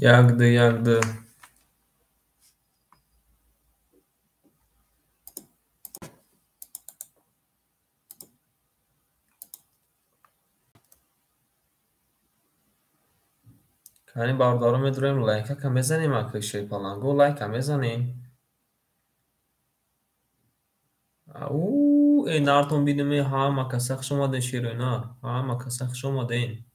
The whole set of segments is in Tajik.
Як, ду, як, ду. Кани бародаро медурем, лайкака мезанем, ака шерпаланго лайка мезанем. Ау, э нартон бидуме, ҳама каса хуш омаден, шерои нар, ҳама каса хуш омаден.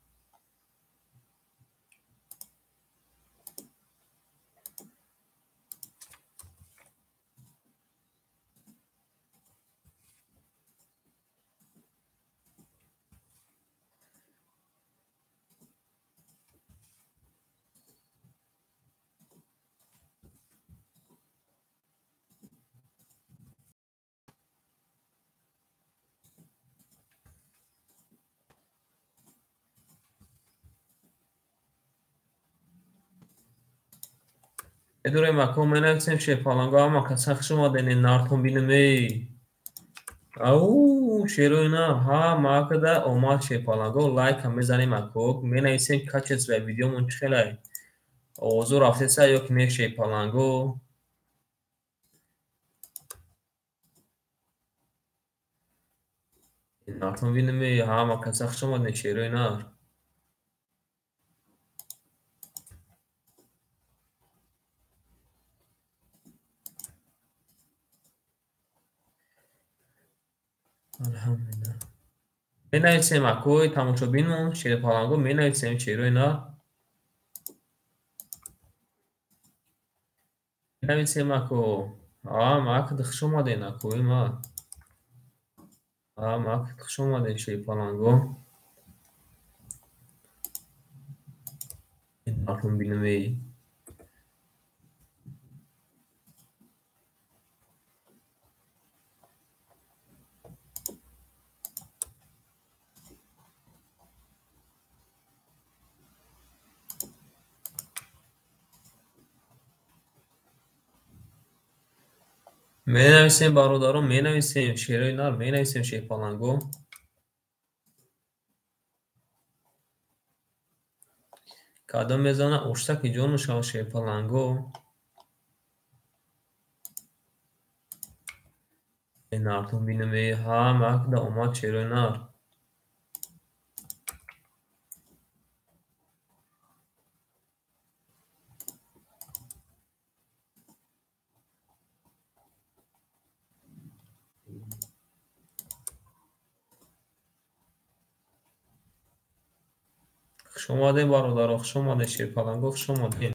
Медурем, ако менависем шерпаланго, ҳама каса хуш омаден, э нартон бинуме. Ау, шерои нар, ҳама акада омад шерпаланго, лайка мезанем, ако менависем качество видеомон чӣ хелай. Овозо рафтеса ё ки не шерпаланго. Нартон бинуме, ҳама каса хуш омаден, шерои нар. Алҳамдулилла. Менависем, акои тамошобинмон, шерпаланго менависем, шерои нар. Менависем, ако. Ҳама акда хуш омаден, акои ман. Ҳама акда хуш омаден, шерпаланго. Нартон бинуме. Менависем, бародарон, менависем, шерои нар, менависем, шерпаланго. Кадом мезана оштаки ҷону шава шерпаланго. Нартон бинуме, ҳама акда омад шерои нар. Хуш омадем, бародаро, хуш омадем, шерпаланго, хуш омадем.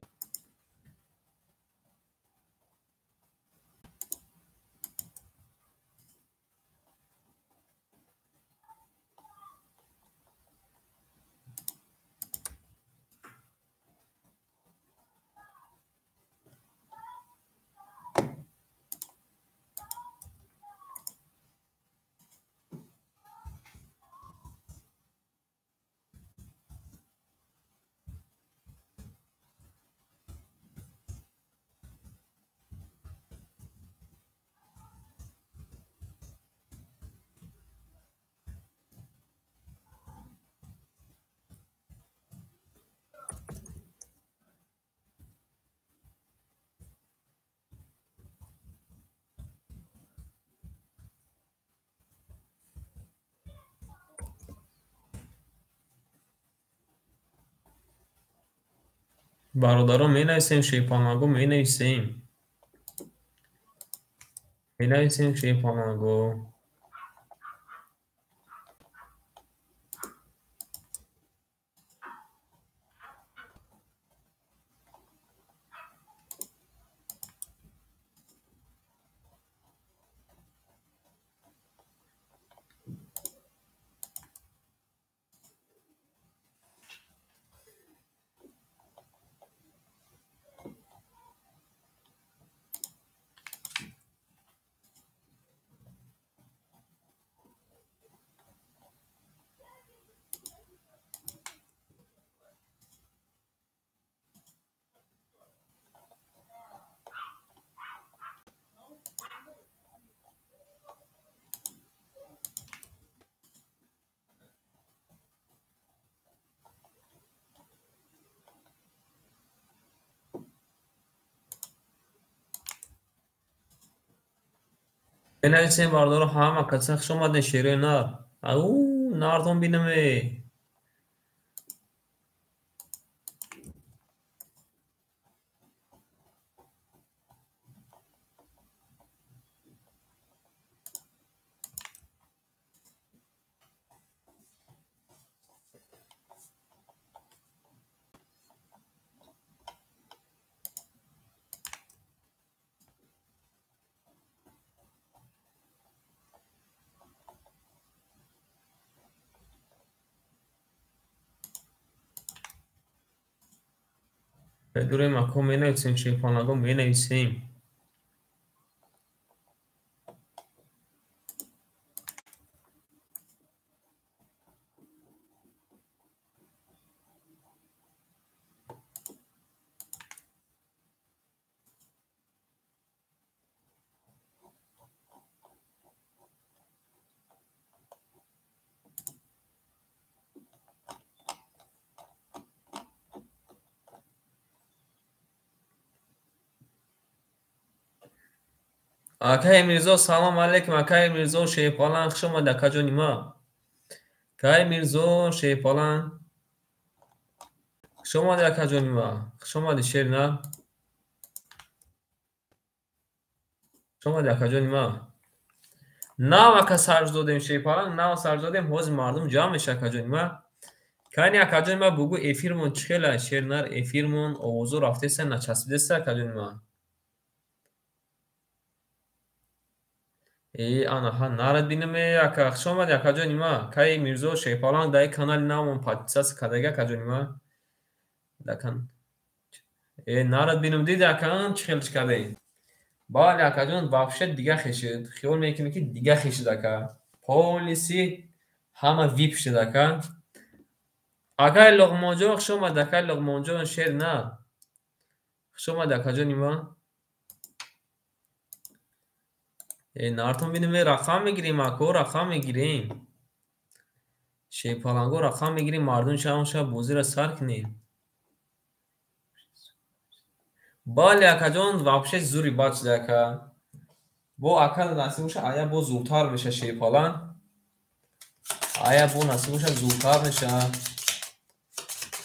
Бародарон, менависем, шерпаланго, менависем. Менависем, шерпаланго. Менависем бардоро, ҳама каса хуш омадем, шерои нар. Ау, нартон бинаме. Медурем ако, менависем, шерпаланго менависем. Акаи Мирзо, салом алейкум, акаи Мирзо шерпаланг, хуш омадӣ, акаҷони ма. Акаи Мирзо шерпаланг, хуш омадӣ, акаҷони ма. Хуш омадӣ, шери нар. Хуш омадӣ, акаҷони ма. Нав ака сарж додем, шерпаланг, нав сарж додем, ҳозир мардум ҷамъ меша, акаҷони ма. Кани акаҷони ма, бугӯ эфирмон чӣ хела, шери нар, эфирмон овозо рафтеса, начаспидеса, акаҷони ма. Ана ҳа, нарад бинаме, ака, хуш омадӣ, акаҷони ма. Каи Мирзо шерпаланг дар канали навмон подписаться кардаги, акаҷони ма. Нарад бинам, диди, ака, чӣ хел чӣ кардем. Бале, акаҷон, вообще дига хешид. Хиёл мекунӣ, ки дига хешид, ака. Полиси ҳама вип шуд, ака. Акаи Луқмонҷон, хуш омадӣ, акаи Луқмонҷон, шери нар. Хуш омадӣ, акаҷони ма. Нартон бинем, рақам мегирем, ако, рақам мегирем. Шерпаланго рақам мегирем, мардум шаб шаб бозиро сар кунем. Бале, акаҷон, вообще зури бад шуда, ака. Бо ака насиб боша, ая бо зудтар меша шерпаланг. Ая бо насиб боша, зудтар меша.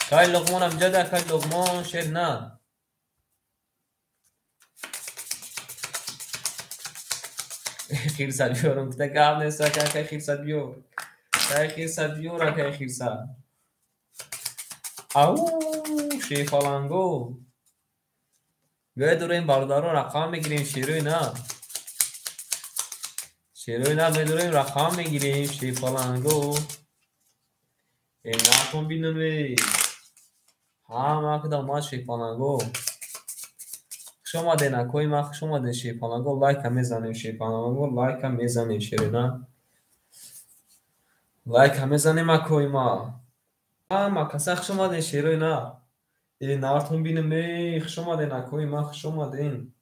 Кай Луқмон амҷада, кай Луқмон, шер нар. Хирса биёрам, гуфта гап нест, ака, кай хирса биёр. Кай хирса биёр, акай хирса. Ау, шерпаланго. Медурем, бародаро, рақам мегирем, шерои нар. Шерои нар медурем, рақам мегирем, шерпаланго. Накун бинаме. Ҳама када омад, шерпаланго. Хуш омаден, акои ман, хуш омаден, шерпаланго, лайка мезанем, шерпаланго, лайка мезанем, шерои нар. Лайка мезанем, акои ман. Ҳама каса хуш омаден, шерои нар. Нартон бинаме, хуш омаден, акои ман, хуш омаден.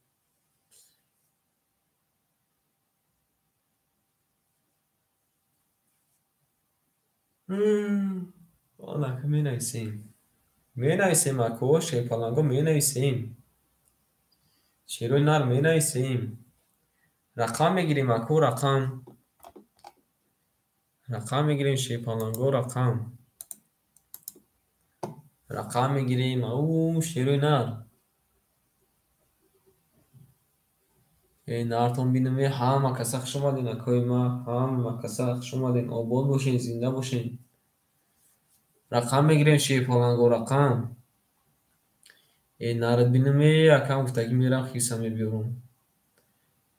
Анака менависем. Менависем, ако, шерпаланго менависем. Шерои нар менависем. Рақам мегирем, ако, рақам. Рақам мегирем, шерпаланго, рақам. Рақам мегирем, ау, шерои нар. Нартон бинаме, ҳама каса хуш омаден, акои ма, ҳама каса хуш омаден, обод бошен, зинда бошен. Рақам мегирем, шерпаланго, рақам. Нарад бинаме, акам гуфтагӣ мерам, хирса мебиёрам.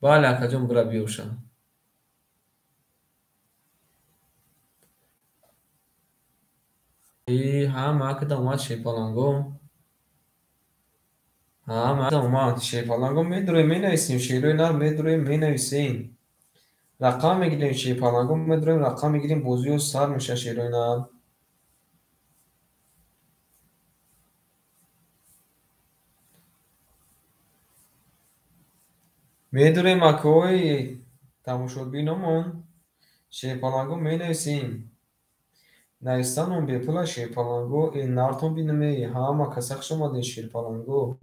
Бале, акаҷон, бира биёрша. Ҳама акада омад, шерпаланго. Ҳама омад, шерпаланго, медурем, менависем, шерои нар медурем, менависем. Рақам мегирем, шерпаланго, медурем, рақам мегирем, бозиҳо сар меша, шерои нар. Медурем, акои тамошобиномон, шерпаланго, менависем. Навистанон бепула, шерпаланго. Нартон бинаме, ҳама каса хуш омаден, шерпаланго.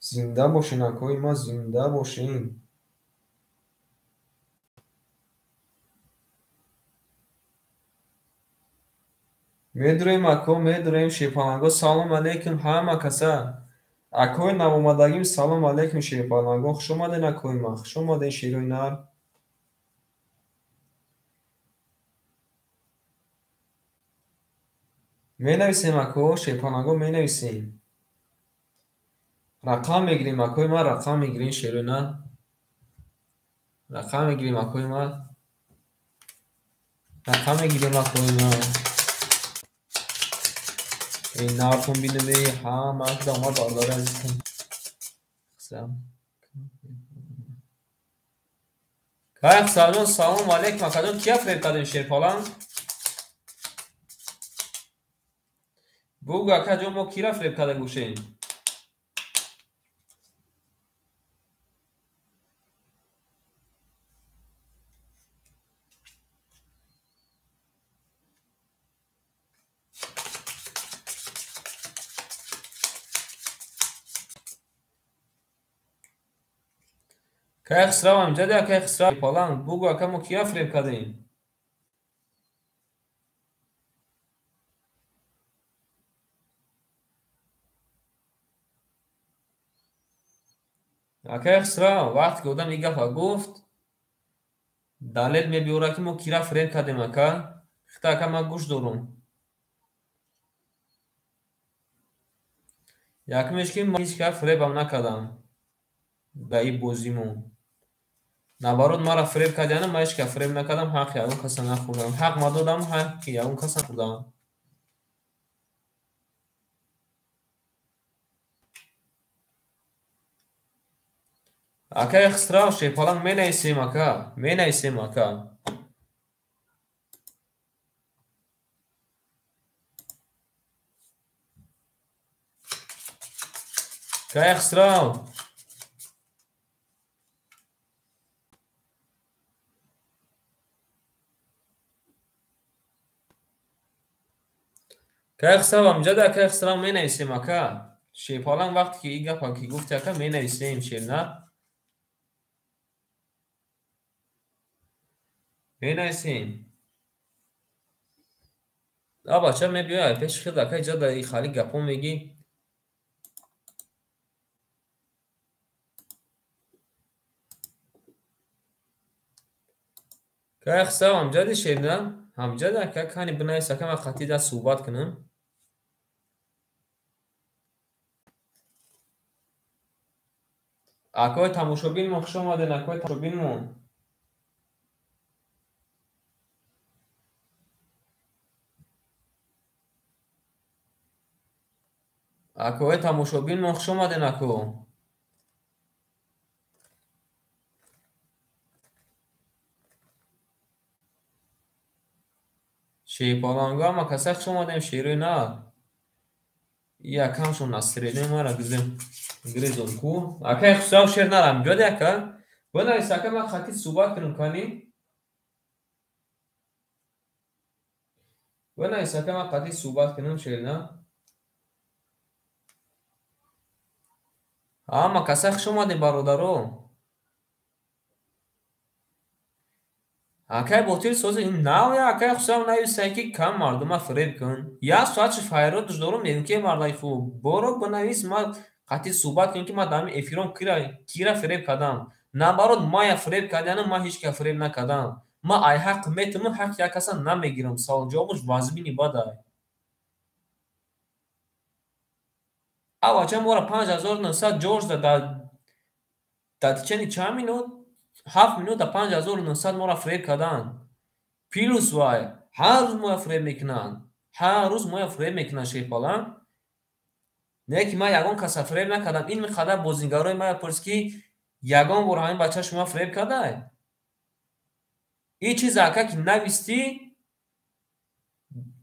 Зинда бошен, акои ма, зинда бошен. Медурем ако, медурем шерпаланго. Салом алейкум ҳама каса. Акои навомадагим салом алейкум шерпаланго. Хуш омаден акои ман, хуш омаден шерои нар. Менависем ако, шерпаланго менависем. Рақам мегирем акои ман, рақам мегирем шерои нар. Рақам мегирем акои ман. Рақам мегирем акои ман. Эй нартон бинем, эй ҳама куда омад бародари азизам. Кай Хусравҷон, салом алейкум акаҷон. Кия фиреб кардем шерпаланг? Бугӯ акаҷон, мо кира фиреб карда гӯшем? Кай Хусрав амҷаде, акай Хусрав паланг, бугӯ ака, мо кира фиреб кардем? Акай Хусрав, вақте ки одам ин гапа гуфт, далел мебиёрад, ки мо кира фиреб кардем ака. Хита ака, ман гӯш дорум. Якумеш ки ман ҳеҷ кара фиребам накардам дар ин бозимон. Наоборот, маро фиреб кардиана, ман ҳеҷ кара фиреб накардам, ҳаққи ягон каса нахӯрдам. Ҳақ ма додам, ҳаққи ягон каса нахӯрдам. Акай Хусрав шерпаланг, менависем ака, менависем ака. Кай Хусрав? Кай Хусрав амҷада, акай Хусрав, менависем ака. Шерпаланг, вақте ки ин гапа ки гуфти ака, менависем шерна. Менависем. А бача мебиёяд пеши худ ака, иҷа дар хали гапҳо мегӣ. Кай Хусрав амҷади шерна? Ҳамҷада ака, кани бинавис ака, ман қатъи даст суҳбат кунам. Акои тамошобинмон, хуш омаден, акои тамошобинмон. Акои тамошобинмон, хуш омаден ако. Шерпаланго ҳама каса хуш омадем, шерои нар. Якамшон насредем мара гизем гирезон ку. Акай Хусрав шер нар амҷоде ака. Бинавис ака, ман қатъи суҳбат кунам кани. Бинавис ака, ман қатъи суҳбат кунам шер нар. Ҳама каса хуш омадем бародаро. Акай Ботир сози ин нав я акай Хусрав нависай, ки кам мардума фиреб кун. Як соат шуд файрод дорум, мегӯм ки мардаи хуб, боро бинавис, ман қатъи суҳбат кунем, ки ман дар ҳамин эфиром кира фиреб кардам. Наоборот, мая фиреб кардиана, ман ҳеҷ кара фиреб накардам. Ман ай ҳақ метумам, ҳаққи як каса намегирам. Савол ҷавобаш вазмини бадай. Авача мора 5900 ҷош дар течение чанд минут? 7 минут дар 5900 моро фиреб карданд. Плюс вай ҳар рӯз моя фиреб мекунанд. Ҳар рӯз моя фиреб мекунанд шерпаланг. Не ки ман ягон каса фиреб накардам. Ин қадар бозингарои мая пурс, ки ягон бор ҳамин бача шумо фиреб кардай? Ин чиз ака ки навистӣ,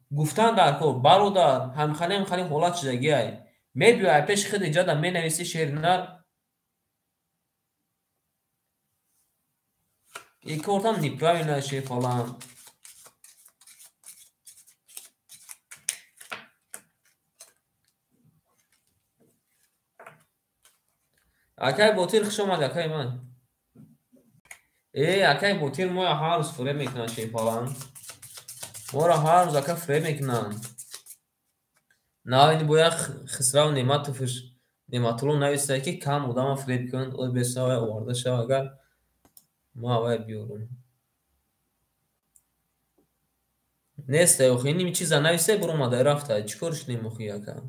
гуфтан дар кор, бародар, ҳамхали ҳамхали ҳолат шудагиай. Мебиёй пеши худ иҷода менависӣ шери нар. Ин кортам неправильно шерпаланг. Акай Ботир, хуш омадӣ, акай ман. Э, акай Ботир, моя ҳар рӯз фиреб мекунанд шерпаланг. Моро ҳар рӯз ака фиреб мекунанд. На ин бояд Хисрав Неъматовш Неъматулло нависад, ки кам одама фиреб кунад, ой бесавай оварда шава, агар ма авай биёрам. Нестай охи, иними чиза нависай, буромадай рафтай. Чӣ кор шудем охи ака?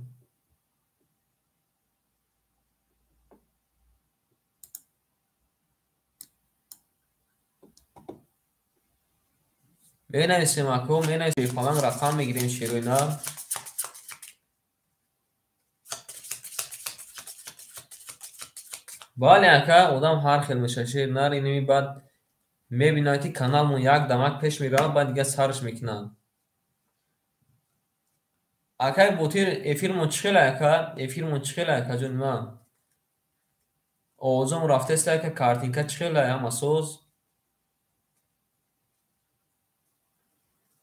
Менависем ако, менависем фалан рақам мегирем шерои нар. Бале ака, одам ҳар хел мешавад шер нар, иними баъд мебинад, ки каналмон як дамак пеш меравад, баъд дигар сарш мекунад. Акай Ботир, эфирмон чӣ хелай ака? Эфирмон чӣ хелай ака ҷони ман? Овозом рафтеста ака, картинка чӣ хелай ҳама соз?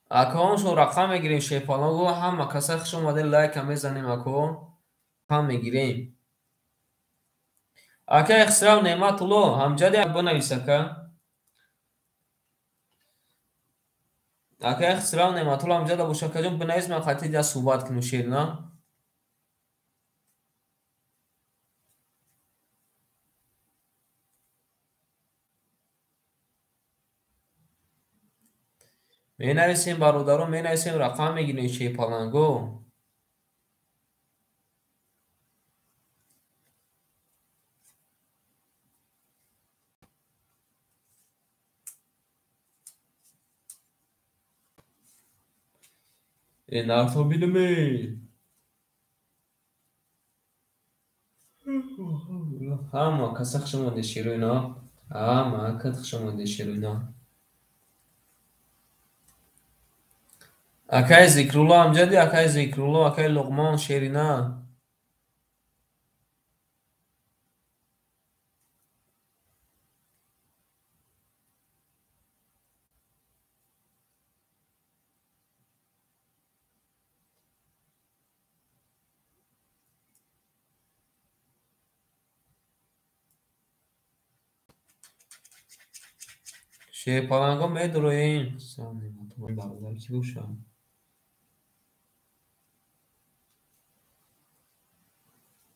Акаон шо рақам мегирем шерпаланго, ҳама каса хуш омадед, лайка мезанем ако, рақам мегирем. Акай Хисрав Неъматулло, ҳамҷади бинавис ака. Акай Хисрав Неъматулло ҳамҷада бош акаҷон, бинавис, ман қатъи дия суҳбат кунем шер на. Менависем бародарон, менависем, рақам мегирем шерпаланго. Нарто бинаме. Ҳама каса хуш омадед шерои на. Ҳама кат хуш омадед шерои на. Акай Зикрулло амҷади, акай Зикрулло, акай Луқмон шерина. Шерпаланго медуроем. Бародар кӣ бошад?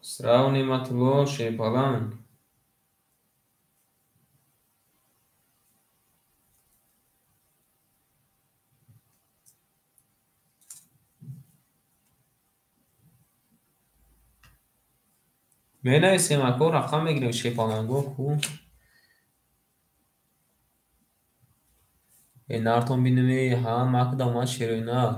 Хисрав Неъматулло шерпаланг. Менависем ако, рақам мегирем шерпаланго ку. Нартон бинаме, ҳама акда омад шерои нар.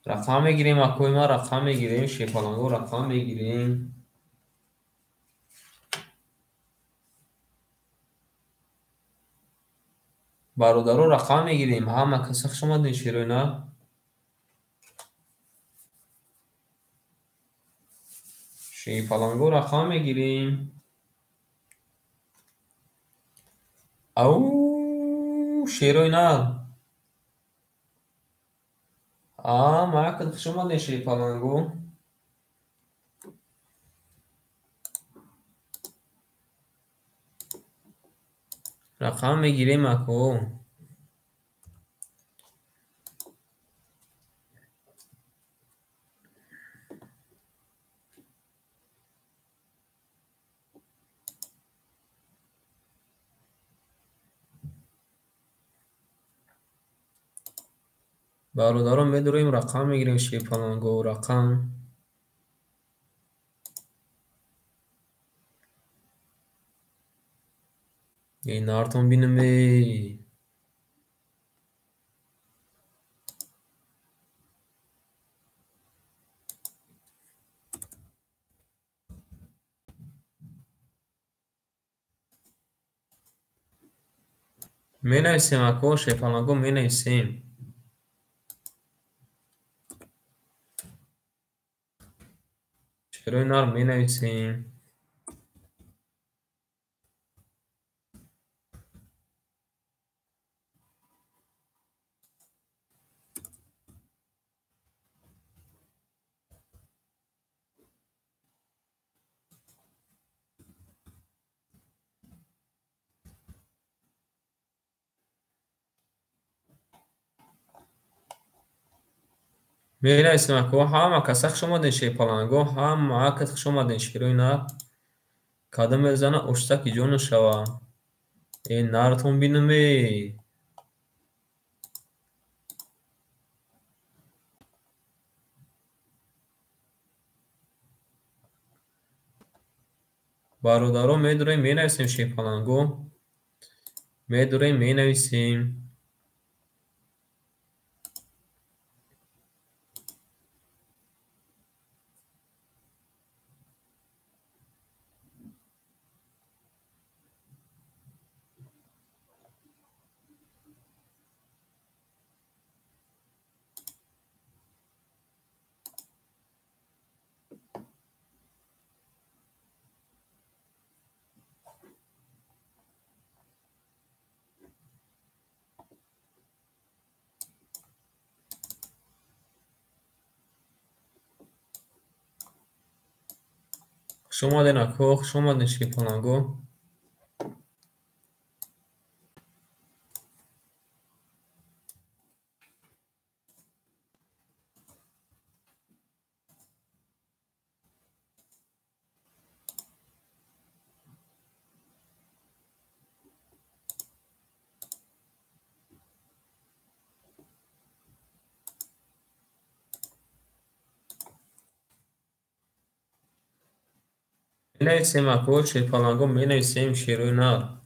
Рақам мегирем акои ман, рақам мегирем, шерпаланго рақам мегирем. Бародаро рақам мегирем, ҳама каса хуш омадед шерои нар. Шерпаланго рақам мегирем. Ау, шерои нар. Ҳама акад хуш омадед шерпаланго. Рақам мегирем ако. Бародарон медуроем, рақам мегирем шерпаланго, рақам. Нартон бинаме. Менависем ако, шерпаланго менависем. Шерои нар менависем. Менависем ако, ҳама каса хуш омаден шерпаланго, ҳама кас хуш омаден шерои нар. Кадом мезана оштаки ҷону шава. Э нартон бинам э. Бародарон медурем, менависем шерпаланго. Медурем, менависем. Хуш омаден ако, хуш омаден шерпаланго. Менависем ако, шерпаланго, менависем шерои нар.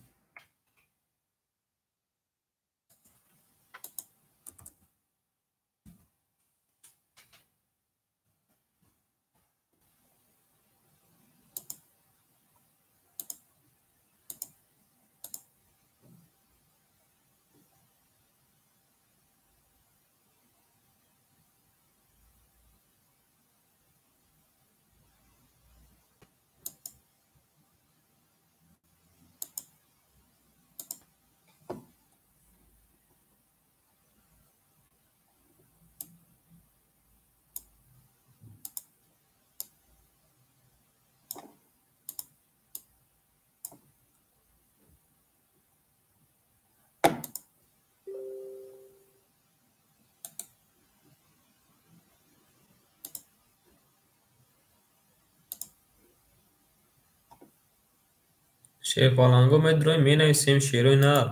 Шерпаланго медуроем, менависем шерои нар.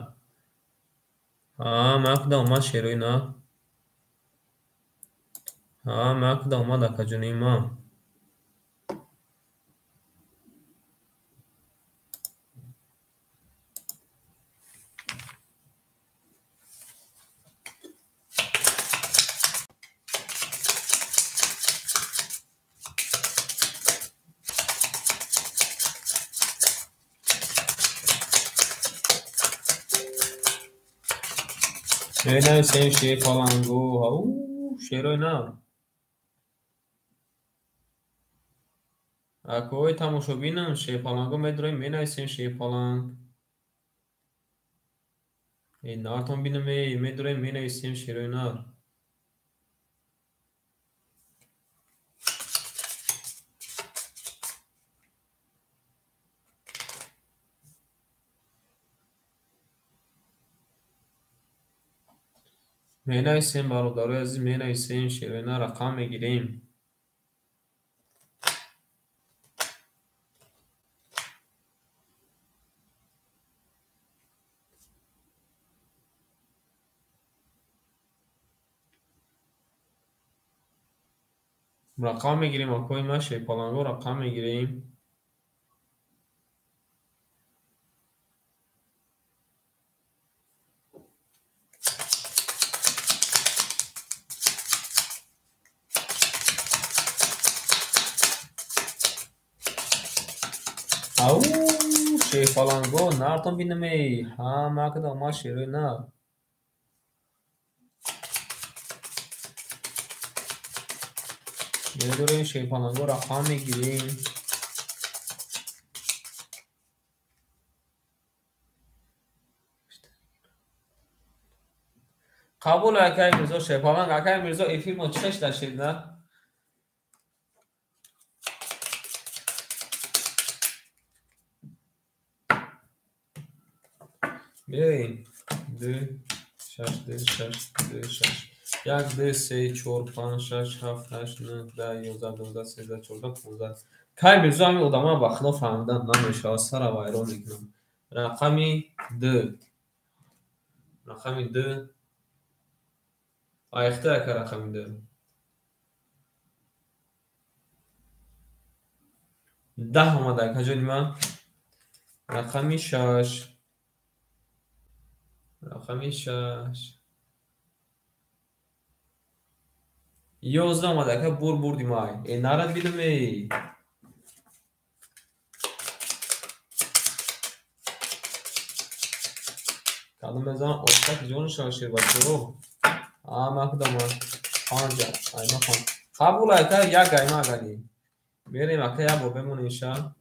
Ҳама куда омад шерои нар. Ҳама куда омад акаҷони ман. Менависем шерпаланго, ау шерои нар. Акои тамошобинам шерпаланго медуроем, менависем шерпаланг. Э нартон бинам э, медуроем, менависем шерои нар. Менависем бародарои азиз, менависем шерои нар, рақам мегирем. Рақам мегирем акои ман, шерпаланго рақам мегирем. Ау шерпаланго нартон бинам э, ҳама када омад шерои нар. Медурем шерпаланго рақам мегирем. Қабул акай Мирзо шерпаланг, акай Мирзо эфир мо чӣ дашед на? Биёед. 2 6 2 6 2 6. 1, 2, 3, 4, 5, 6, 7, 8, 9, 10, 11, 12, 13, 14, 15. Кай Мирзо ҳамин одаморо ба худо фаҳмидан намешавад, сара вайрон мекунам. Рақами 2. Рақами 2. Айхта яка рақами 2. 10 омада акаҷони ман. Рақами 6. Рақами 6. 11 омада ака, бур бурди май. Э, нарад бидум эй. Кадом мезанам ошак ҷони шава шербачаҳо. А, ман худам 5 айма хон. Қабул ака, як айма агани. Мерем ака, як бор бемонем ша.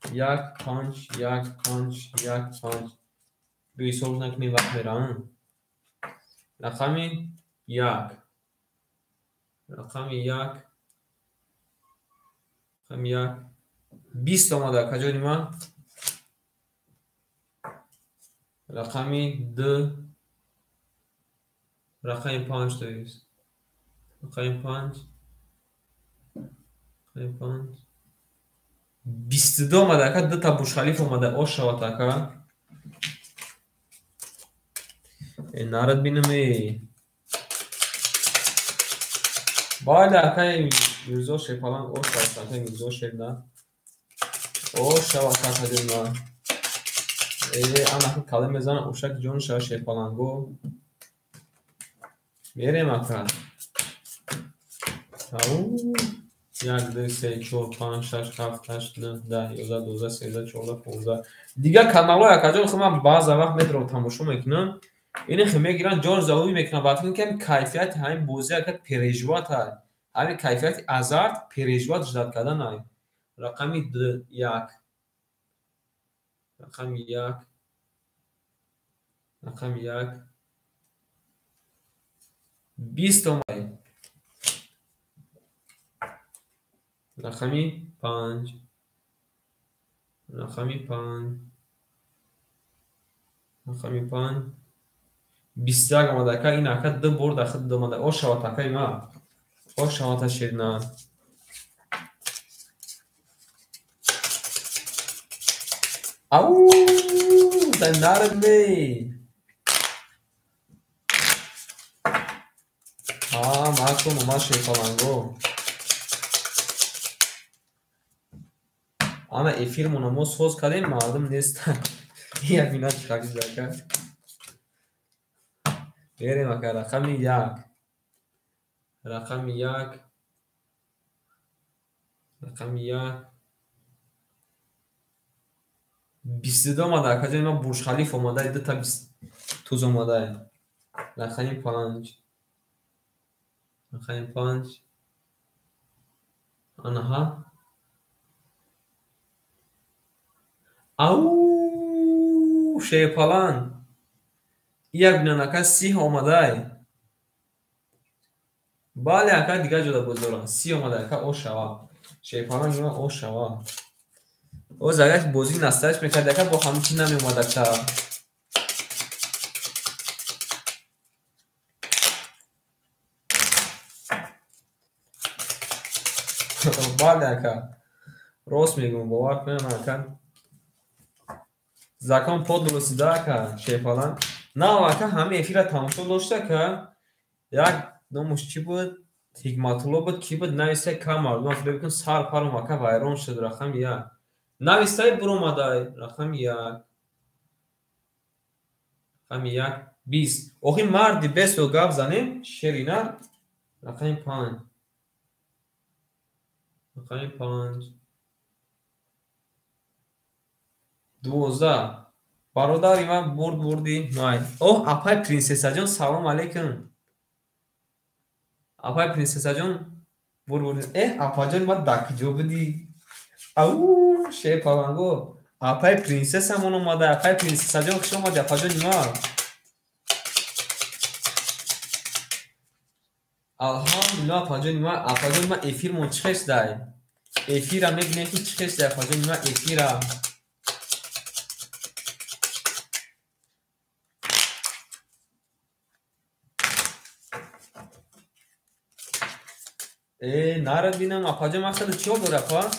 1 5 1 5 1 5. Бо ҳисоб накунем, вақт меравам. Рақами 1. Рақами 1. Рақами 1. 20 омада акаҷони ман. Рақами 2. Рақами 5 то есть. Рақами 5. Рақами 5. 22 омада ака, 2 та Бурҷ-Халиф омада, ош шавад ака. Э, нарад бинам эй. Бале акай Мирзо Шерпаланг, ош шавад акай Мирзо Шер, да. Ош шавад акаҷони ман. Э, ана кале мезанам, ошак ҷони шава Шерпаланго. Мерем ака. Ау. 1, 2, 3, 4, 5, 6, 7, 8, 9, 10, 11, 12, 13, 14, 15. Дигар каналҳои акаҷон хуб ман баъза вақт метавонам тамошо мекунам. Ини хе мегиранд, ҷон завуй мекунанд. Баъд фикр мекунам кайфияти ҳамин бозӣ ака переживат ай. Ҳамин кайфияти азарт переживат ждат кардан ай. Рақами 2, 1. Рақами 1. Рақами 1. 20 омад. Рақами 5. Рақами 5. Рақами 5. 21 омада ака, ин ака 2 бор дар худ омада. Ош шавад акаи ман. Ош шавад ширна. Ау, да нарад ме. А, макун омад Шерпаланго. Ана эфирмона мо соз кардем, мардум нестанд. Як бина чӣ хакиз ака. Берем ака, рақами 1. Рақами 1. Рақами 1. 22 омада акаҷони ман, Бурҷ-Халиф омада, 2 та туз омада. Рақами 5. Рақами 5. Анаҳа. Ау, Шерпаланг. Як бинан ака, 30 омадай. Бале ака, дигар ҷода боз дорам. 30 омада ака, ош шава. Шерпаланг ман ош шава. Оз агар бозӣ настаиш мекард ака, бо ҳамин чи намеомад ака. Бале ака. Рост мегӯм, бовар кунем ака. Закон подлости да ака, Шерпаланг. На ака, ҳамин эфира тамошо дошта ака. Як номуш чӣ буд? Ҳикматулло буд, кӣ буд? Нависта ка мардум фикр мекунам сар паром ака вайрон шуд. Рақами 1. Навистай буромадай. Рақами 1. Рақами 1. 20. Охи марди бесо гап занем, шерина. Рақами 5. Рақами 5. 12. Бародари ман бурд бурди май. Оҳ, апай принсессаҷон, салом алейкум. Апай принсессаҷон, бурд бурди. Эҳ, апаҷон, ман дар куҷо будӣ? Ау, Шерпаланго. Апай принсессамон омада. Апай принсессаҷон, хуш омадӣ, апаҷони ман. Алҳамдулиллоҳ, апаҷони ман. Апаҷони ман, эфирмон чӣ хел шудай? Эфира мебинем ки чӣ хел шудай, апаҷони ман, эфира. Нара бинам, апаҷон, ман хеле чиҳо дори, апа?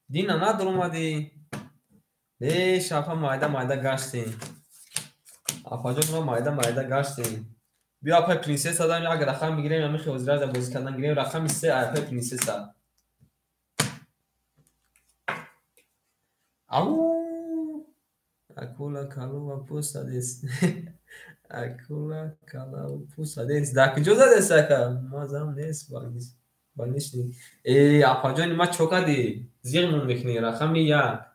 Дина надуромадӣ. Шапа майда майда гаштем. Апаҷон, ма майда майда гаштем. Биё, апай принсесса дам як рақам мегирем, ами хозираза бозӣ кардан гирем. Рақами се, апай принсесса. Ау! Акула калова пусадес. Акула калова пусадес. Дар куҷо задес, ака? Ма зам нест, больничный. Апаҷони ма чо кардӣ? Зиғмон мекунӣ. Рақами як.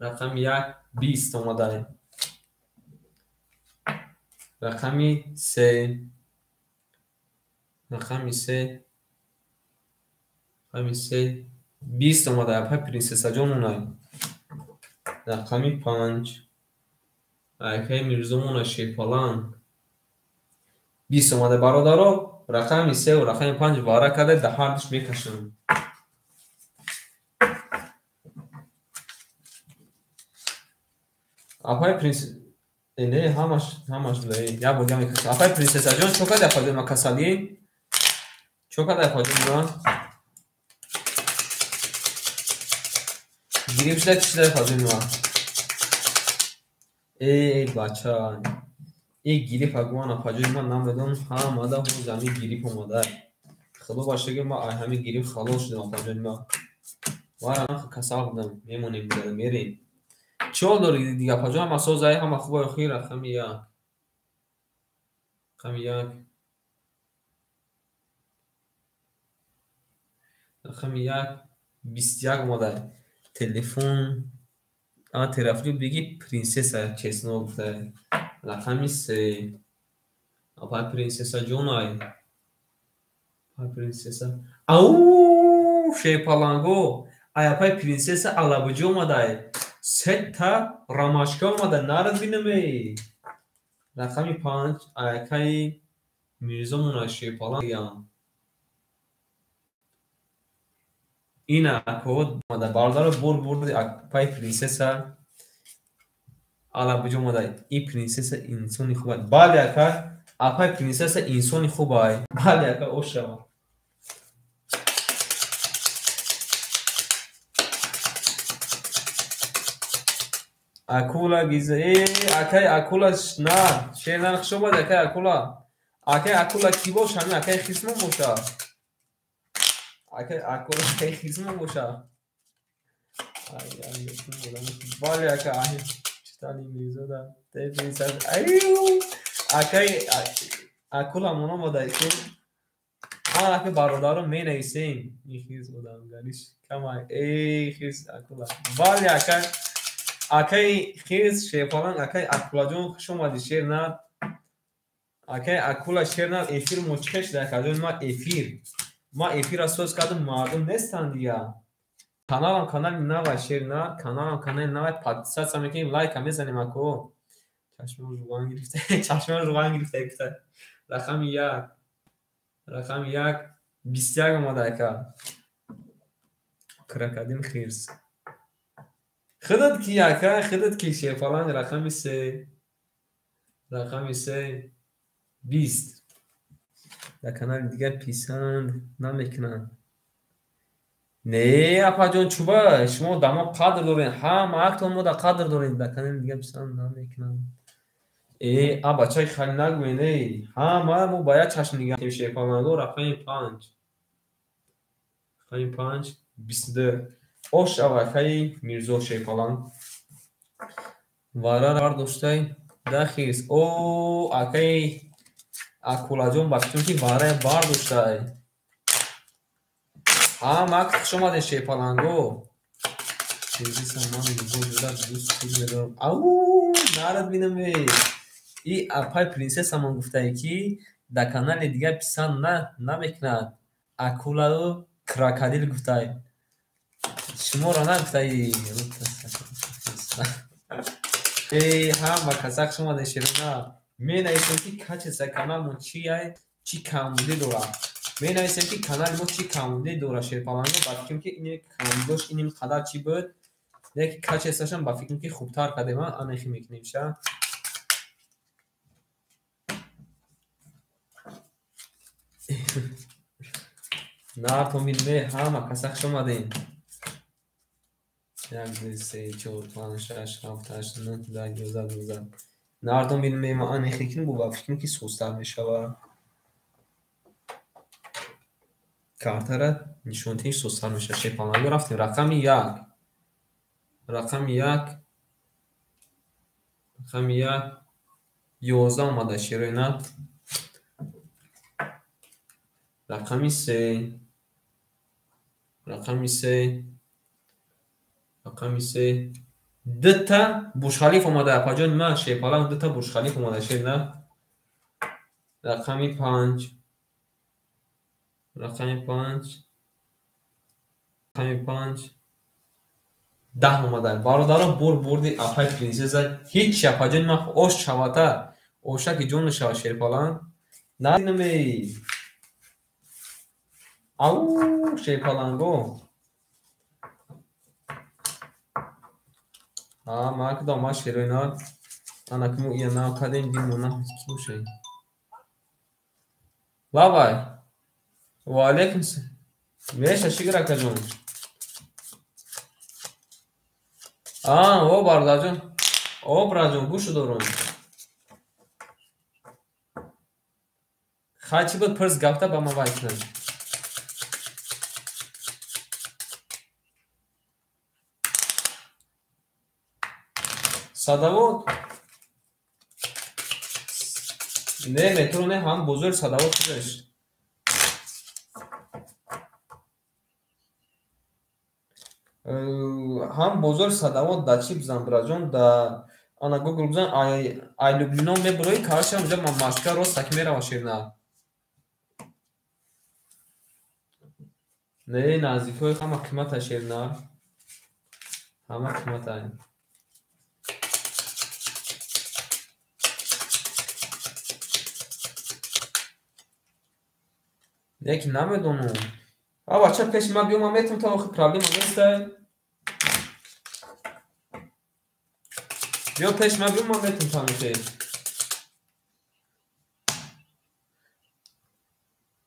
Рақами як 20 омадаем. Рақами се. Рақами се. Рақами се 20 омада, апай принсессаҷон монай. Рақами 5. Акай Мирзо монай, шерпаланг. 20 омада, бародаро. Рақами севу рақами 5 вара карда, дар ҳардуш мекашам. Апай принс не, ҳамаш ҳамаш як бор дига мекашам. Апай принсессаҷон, чо карди, апаҷон, ма касалӣ? Чо карди, апаҷон, ма? Гириф шуда, чӣ шуда, апаҷон, ма? Эй бача, и гириф агуван, апаҷони ман намедонам, ҳамада ҳоз ҳами гириф омада. Худо ба шукр, ман ай ҳами гириф халос шудам, апаҷони ман. Мара касал будам, мемонем дига, мерем. Чӣ ҳол дорӣ дига, апаҷон? Ҳама созай, ҳама хубай, охир? Рақами як. Рақами як. Рақами як 21 омада. Телефон терафлю биги принсесса честно гуфта. Рақами се. Апай принсесса ҷонай. Апай принсесса. Ау, шерпаланго. Ай апай принсесса алабуҷо омадай. Сета ромашка омада, нарад бинаме. Рақами 5, акаи Мирзо монай, шерпаланг. Ина ако омада, бародаро, бур бурди апай принсесса алабуҷо омада. И принсесса инсони хубай. Бале, ака, апай принсесса инсони хубай. Бале, ака, ошава. Акула гиза. Акай акула на, шер на, хуш омад, акай акула. Акай акула ки бош, ҳамин акай хисмон боша. Акай акула акай хисмон боша. Ай ай, бале, ака, ай читали Мирзода. Те принсесса. Аю! Акай акула мон омада ки. Ана бародаро менависем. Ин хис одам гариш камай. Эй хис акула. Бале, акай акай хис шерпаланг, акай акулаҷон, хуш омадӣ, шер на. Акай акула, шер на, эфир мо чӣ шуда, акаҷон, ма эфир. Ма эфирро соз кардам, мардум нестанд дига. Каналам канали навай, шер на, каналам канали навай, подписаться мекунем, лайка мезанем, ако. Чашмон рӯған гирифта, чашмон рӯған гирифта, гуфта. Рақами як. Рақами як 21 омада, ака. Крокодил хирс. Худат ки, ака, худат ки, шерпаланг, рақами се. Рақами се 20. Дар канали дигар писанд намекунанд. Не, апаҷон, чуба, шумо дар мо қадр доред, ҳама актон мо дар қадр доред, дар канали дигар писанд намекунанд. А бачаи хали нагӯен, эй, ҳама мо ба як чашм нигаҳ мекунем, шерпаланго, рақами 5. Рақами 5 22. Ош авакаи Мирзо шерпаланг. Вара бардоштай дахис. О, акаи акулаҷон, ба фикрам ки вара бардоштай. Ҳама акт хуш омадед, шерпаланго. Принсесса ман Мирзо ҷуда дӯст медорам. Ау, нарад бинам, эй. И апай принсессамон гуфтае ки дар канали дигар писанд намекунад. Акулаю крокодил гуфтай. Шуморо нагуфтаи. Ҳама каса хуш омадед, шерона. Менависем ки качеса каналмон чия, чӣ камбудӣ дорад. Менависем ки канали мо чӣ камбудӣ дорад, шерпаланго, ба фикрам ки ин камбудош иним қадар чӣ буд, лекин качествашам ба фикрам ки хубтар кардем, анахи мекунем ша. Нартон билме, ҳама каса хуш омадем. 1, 2, 3, 4, 5, 6, 7, 8, 9, 10, 11, 12. Нартон билме, ма анехи кин бу ба фикр ки сустар мешава. Картара нишонтиш сустар мешава. Шерпаланго рафтем. Рақами 1. Рақами 1. Рақами 1. 11 омада шерои нар. Рақами 3. Рақами 3. Рақами 3. Дута Бурҷ-Халиф омада. Апаҷон ман шерпаланг дута Бурҷ-Халиф омада шер на. Рақами 5. Рақами 5. Рақами 5. 10 омада. Бародаро бурди апай принсесса. Ҳеч апаҷон ман ош шавата. Ошаки ҷон шава шерпаланг. Надинаме. Ау шерпаланго. А ма куда ма шероина. Ана киму ия на кадем димо на ки боше. Лавай. Ва алейкум. Меша шигра кажон. А, о бардаҷон. О браҷон гӯшу дорум. Хай чӣ буд пирс гафта ба ма вай кунам. Садовод? Не, метро не, ҳам бозори Садовод худаш. Ҳам бозори Садовод да чӣ бизан бираҷон, да ана Гугл бизан, ай Люблино мебурои, карашам унҷа машка рост таки мерава шерна. Не, наздикҳои ҳама қимата шерна. Ҳама қимата. Неки намедонам. А бача пеши ман биё, ман метавонам, то охир проблема нест. Биё пеши ман биё, ман метавонам тамише.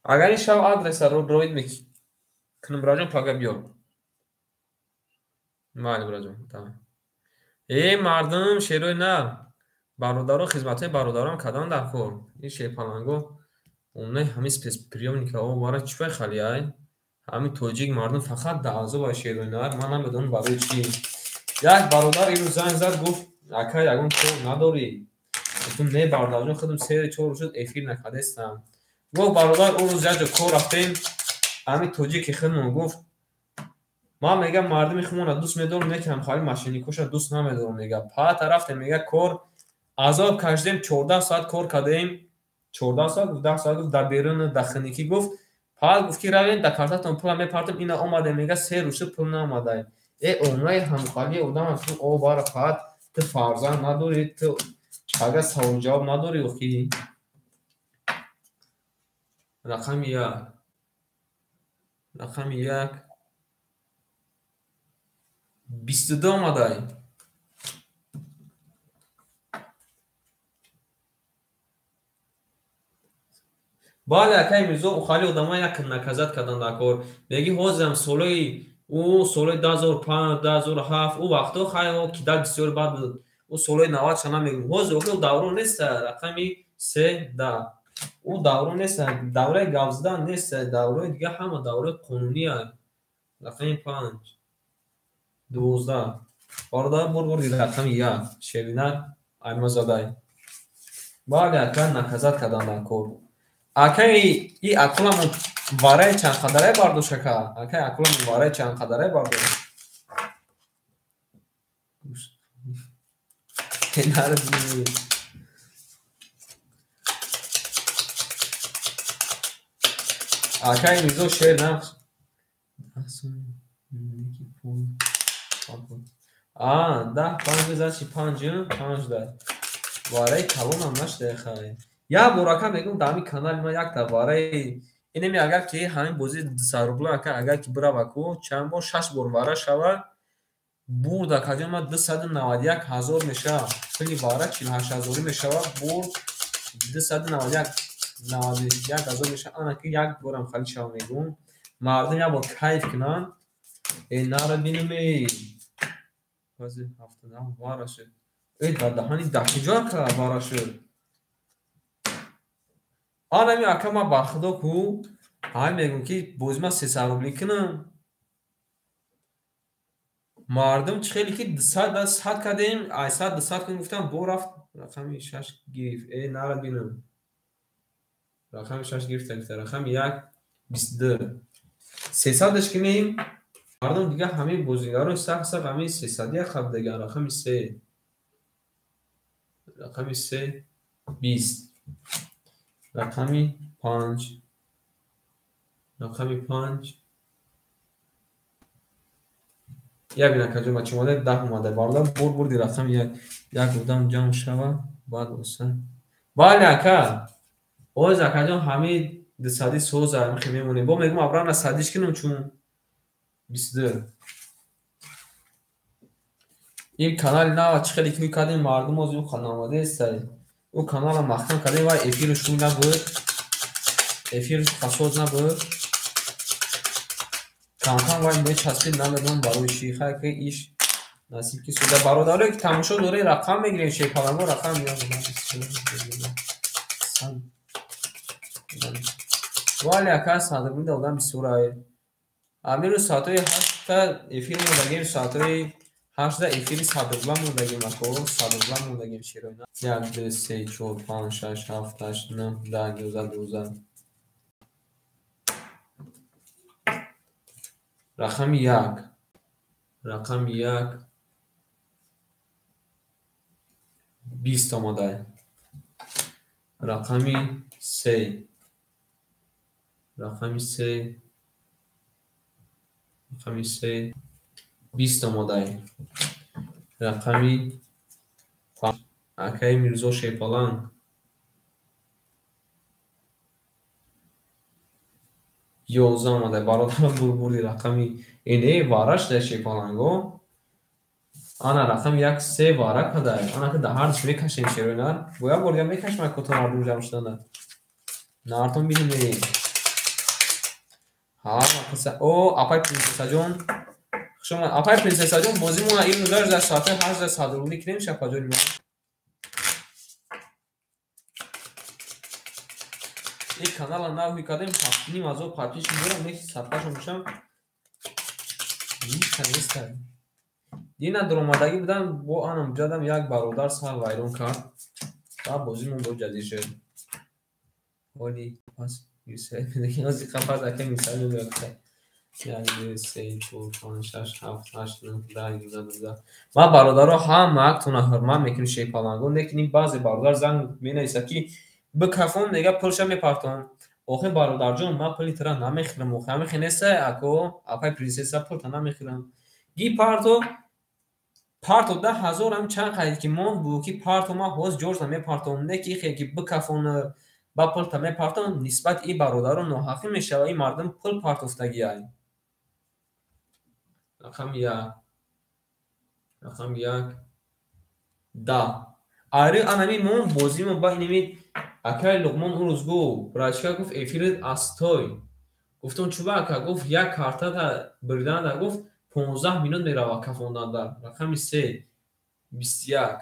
Агар ин шав адреса роид мекунам бираҷон, пага биё. Майли бираҷон, тамом. Э мардум, шерои на. Бародаро хизматҳои бародарам кадан дар кор. Ин шерпаланго умне ҳамин спецприёмника о вара чӣ вай хали ай? Ҳамин тоҷик мардум фақат дар азоб ай шерои нар. Ман намедонам барои чӣ. Як бародар ирӯз занг зад, гуфт ака ягон кор надорӣ? Гуфтам не бародарҷон, худам 3-4 рӯз шуд эфир накардастам. Гуфт бародар он рӯз як ҷо кор рафтем, ҳамин тоҷики худмон гуфт ман мегам мардуми худмонро дӯст медорам, не ки ҳамхали мошинникоша дӯст намедорам. Мега пата рафтем, мега кор азоб кашидем, 14 соат кор кардем. 14 соат гуфт, 10 соат гуфт, дар берун дар хиникӣ гуфт. Пас гуфт ки равем дар картатон пула мепартам, ина омадем, мега 3 рӯз шуд пул наомадай. Э омраи ҳамхали одам аст, о бара фақат ту фарзанд надорӣ, ту пага савол ҷавоб надорӣ охи. Рақами 1. Рақами 1. 22 омадай. Бале, акай Мирзо, охали одама як наказат кардан дар кор. Меги ҳозирам солои ӯ солои 2005, 2007, ӯ вақтҳо хай ӯ кидак бисёр бад буд. Ӯ солои 90 шана мегӯм. Ҳозир охи ӯ давро нест, рақами 3 10. Ӯ давро нест, давраи гап задан нест, давраи дига ҳама давраи қонунӣ аст. Рақами 5 12. Бародар бур рақами 1 Шеринар Аймазадай. Бале, ака наказат кардан дар кор. Акай и акуламон вараи чанд қадарай бардошт ака? Акай акуламон вараи чанд қадарай бардошт? Акай Мирзо шер нақш. А, 10 5 зачи 5 5 да. Вараи калонам нашда хай. Я бор ака мегӯм дар ҳамин канали ман якта вараи инеми агар ки ҳамин бозии 200 рубла ака агар ки бирава ку чанд бор 6 бор вара шава бурд акаҷон ман 291 ҳазор мешава. Пули вара 48 ҳазорӣ мешава, бурд 291 91 ҳазор мешава. Ана ки як борам хали шава мегӯм. Мардум як бор кайф кунанд. Э нара бинем эй. Баъзе ҳафтадаҳ вара шуд. Э дар даҳани даҳиҷо ака вара шуд. Анами ака ман ба худо ку ҳай мегӯм ки бози ман 300 рубли кунам. Мардум чӣ хеле ки 200 да 100 кардем, ай 100 200 кунем гуфтам, бо рафт рақами 6 гирифт. Э нара бинам. Рақами 6 гирифта гирифта, рақами 1 22. 300-аш кунем, мардум дига ҳамаи бозигарои сахт сахт ҳамаи 300-ия қабдаган. Рақами 3. Рақами 3 20. Рақами 5. Рақами 5. Як бина каҷо бача омада, 10 омада. Бародар бур бурди рақами 1. Як одам ҷамъ шава, баъд оса. Бале ака. Оз акаҷон ҳамаи 200 соза ҳамихе мемонем. Бо мегӯм абрана садиш кунам чун 22. Ин канали нава чӣ хеле ки кардем, мардум оз ӯ намодаестай. Ӯ канала маҳкам кардем ва эфирш хуб набуд. Эфирш қасоз набуд. Камкам вай мечаспид, намедонам барои чӣ. Хай ки иш насиб ки суда. Бародарое ки тамошо доред, рақам мегирем, шерпаланго рақам мегирем. Вале ака 100 рубли одам бисёрае. Амиру соатҳои 8 эфир мондагем, соатҳои 8 эфири 100 рубла мондагем, ако 100 рубла мондагем шероина. 1 2 3 4 5 6 7 8 9 10 11 12. Рақами 1. Рақами 1 20 омада. Рақами 3. Рақами 3. Рақами 3 20 омада. Рақами 5. Акаи Мирзо Шерпаланг. 11 омада. Бародарам бурбурди рақами эне вараш дар Шерпаланго. Ана рақами 1 3 вара кадай. Ана ки дар ҳардуш мекашем шероина. Бо як бор дига мекашем ако то мардум ҷамъ шудана. Нартон бинем. Ҳа, о, апай принсессаҷон. Хуш омад. Апай принсессаҷон, бозимона имрӯз дар соати 8 100 рубли кунем шапаҷони ман. Ин канала нав мекардем, 7,5 ҳазор подписчик дорам, не садқашон мешам. Ҳеҷ нестам. Дина дуромадагӣ будам, бо анам ҷадам як бародар сар вайрон кард. Ва бозимон бо ҷазир шуд. Ҳоли пас Мирсаид медагӣ, ҳозир қафас ака Мирсаид мебиёд. 1 2 3 4 5 6 7 8 9 10 11 12. Ман бародаро ҳамаактона ҳурмат мекунем шерпаланго, лекин ин баъзе бародар занг менависад ки бикафон, мега пулша мепартон. Охе бародарҷон, ман пули тура намехӯрам. Охе ҳамихе неста ако, апай принсесса пулта намехӯрам. Ги парто, парто 10 000 ҳам чанд қадид ки монд бу ки парто ман ҳоз ҷорза мепартом, не ки ихе ки бикафон ба пулта мепартом, нисбат и бародаро ноҳақӣ мешава, ин мардум пул партофтагиай. Рақами 1. Рақами 1 10. Ари анами мон бозимо ба иними акай Луқмон ӯ рӯз гуфт, брачка гуфт эфирит астой. Гуфтам чуба ака, гуфт як картата бириданда гуфт 15 минут мерава кафонданда. Рақами 3 21.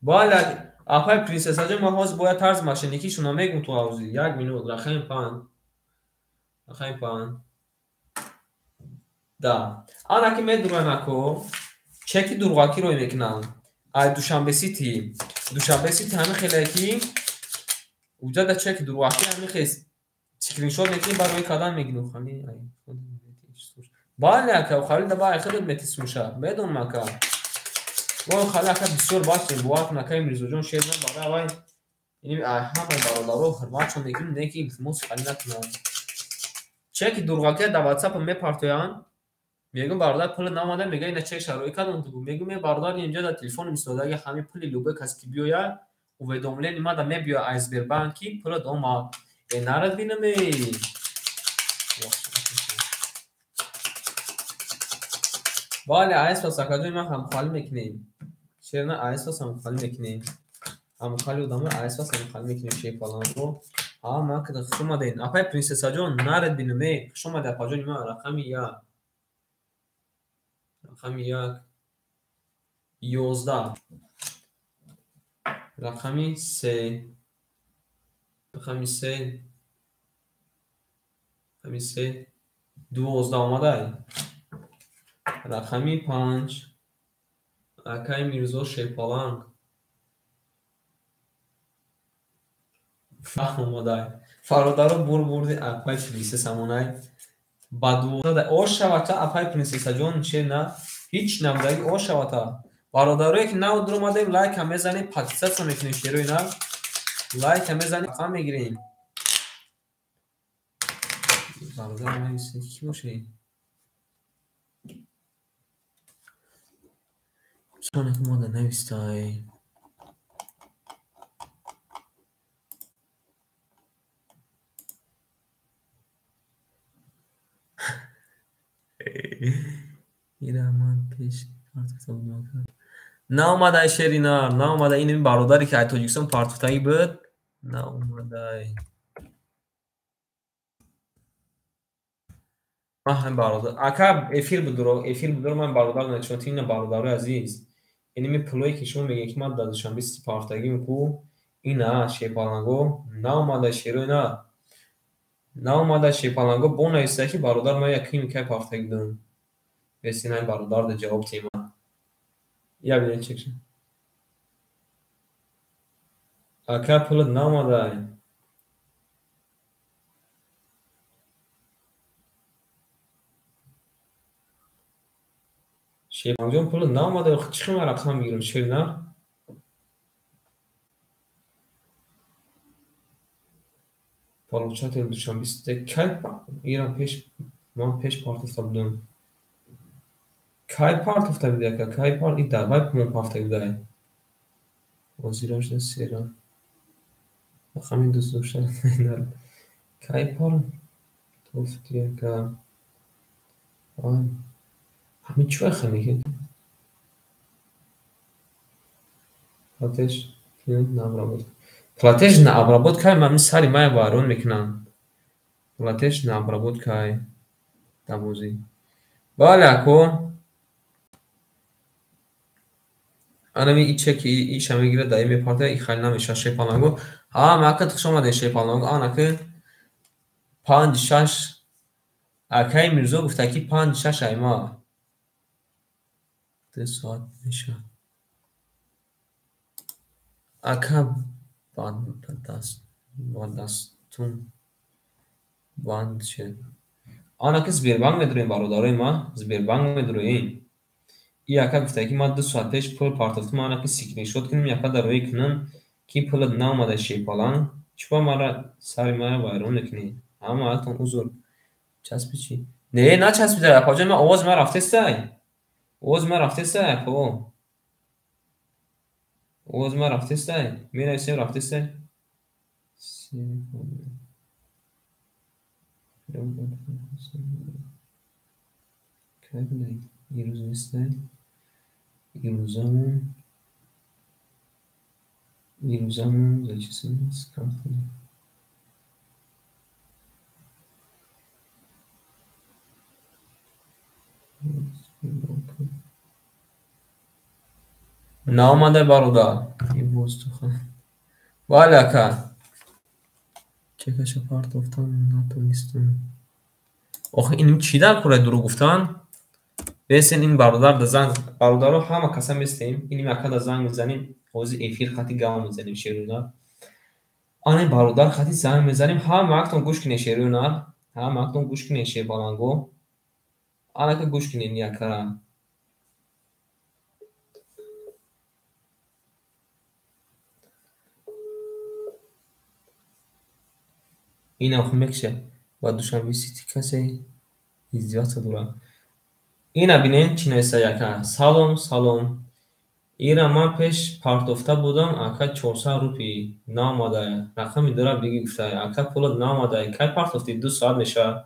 Бале апай принсессаҷон, ман ҳозир бояд тарзи мошенникишона мегум ту ҳавзи. Як минут, рақами 5. Рақами 5. 10. Ана ки медурам ако, чеки дурғакӣ рой мекунам. Ай Душанбе Сити. Душанбе Сити ҳамин хеле ки уҷада чеки дурғакӣ ҳамин хел скриншот мекунӣ, баъд рой кардан мегирӣ. Хали ай бале ака, хали да ба ай худат метисумша. Медонам ака. Мо хали ака бисёр бачем, бовар кун акаи Мирзоҷон шер на барои авай ин ҳамаи бародаро ҳурматшон мекунем, не ки илтимос хали накунам. Чеки дурғакия дар WhatsApp мепартоянд. Мегӯм бародар пули наомада, мега ина чек шароӣ кардам. Мегӯм е бародар, инҷо дар телефони истодаги ҳамин пули любой касе ки биёяд, уведомление мада мебиёяд аз Сбербанк ки пулат омад. Э нарад бинам э. Бале, айс пас акаҷои ман ҳамхалӣ мекунем. Шерна айс пас ҳамхалӣ мекунем. Ҳамхали одамо айс пас ҳамхалӣ мекунем шерпаланро. Ҳама када хуш омадед. Апай Принсессаҷон, наред бинам, э, хуш омадед, апаҷони ман. Рақами як. Рақами як. 11. Рақами се. Рақами се. Рақами се. 12 омадай. Рақами панҷ. Акай Мирзо Шерпаланг. Омадай. Фародаро бурди апай Принсессамонай. Ба 12 ошавата апай Принсессаҷон че на? Ҳеҷ набудаги ошавата. Бародарое ки нав дуромадем, лайка мезанем, подписаться мекунем шерои нав. Лайка мезанем, рақам мегирем. Бародар нависед, ки бошед? Чон мода навистай. Ира ман пеш партофта будам. Наомадай шеринар, наомадай. Ин бародаре ки аз Тоҷикистон партофтагӣ буд, наомадай. Ман ҳам бародар. Ака эфир будуро, эфир будуро ман бародар начонти ина бародарои азиз. Иними пулое ки шумо мегӯед ки ман дар Душанбе Сити партофтагим ку, ина шерпаланго наомадай шерои на. Наомадай шерпаланго бо нависта ки бародар ман яким кай партофтагӣ будам. Бесина бародар да ҷавоб тема. Я бинед чек. Ака пулат наомадай. Шерпалангҷон пулат наомадай. Чӣ хел ман рақам мегирам шер на? Получатель Душанбе Сити кай ирам пеш ман пеш партофта будам. Кай партофта буди ака? Кай пар и давай мон партофта будай. Озирашда сера. Рақами дӯст дошта. Кай партофти ака? Ҳамин чӣ вақт мекунед? Платеж на обработка. Платеж на обработка ман сари мая вайрон мекунам. Платеж на обработка табозӣ. Бале ако. Анами и чеки иша мегирад, даи мепарта, и хайли намеша шерпаланго. Ҳама ака хуш омадед шерпаланго. Анаки 5 6 акаи Мирзо гуфта ки 5 6 айма. 2 соат меша. Ака ба дастум банд шед. Анаки Сбербанк медуроем бародарои ман, Сбербанк медуроем. И ака гуфта ки ман 2 соат пеш пул партофтам, анаки скриншот кунем, яка дар рӯи кунам ки пулат наомада шерпаланг. Чӣ мара сари мая вайрон мекунӣ? Ҳама атон узр. Часпи чӣ? Не, начаспида, апаҷон, ман овози ман рафтестай. Овози ман рафтестай, апо. Овози ман рафтестай. Менависем рафтестай. Кай будай? Ирӯз нестай. Ирӯзамон. Ирӯзамон зачислена с карты. Наомадай бародар. Бале ака. Чекаша партофтам натонистам. Охи ин чӣ дар кораи дурӯғ гуфтан? Бесен ин бародар да занг, бародаро ҳама каса местем, иним ака да занг мезанем, ҳозир эфир хати гав мезанем шерӯнар. Ана бародар хати занг мезанем, ҳама актон гӯш кунед шерӯнар, ҳама актон гӯш кунед шербаланго. Анака гӯш кунед ин акара. Инам хун мекша ба Душанбе Сити касе издеваться дорад. Ина бинед чӣ нависта яка. Салом, салом. Ира ман пеш партофта будам, ака 400 рупи наомада. Рақами дора биги гуфта, ака пулат наомада. Кай партофтӣ? 2 соат мешавад.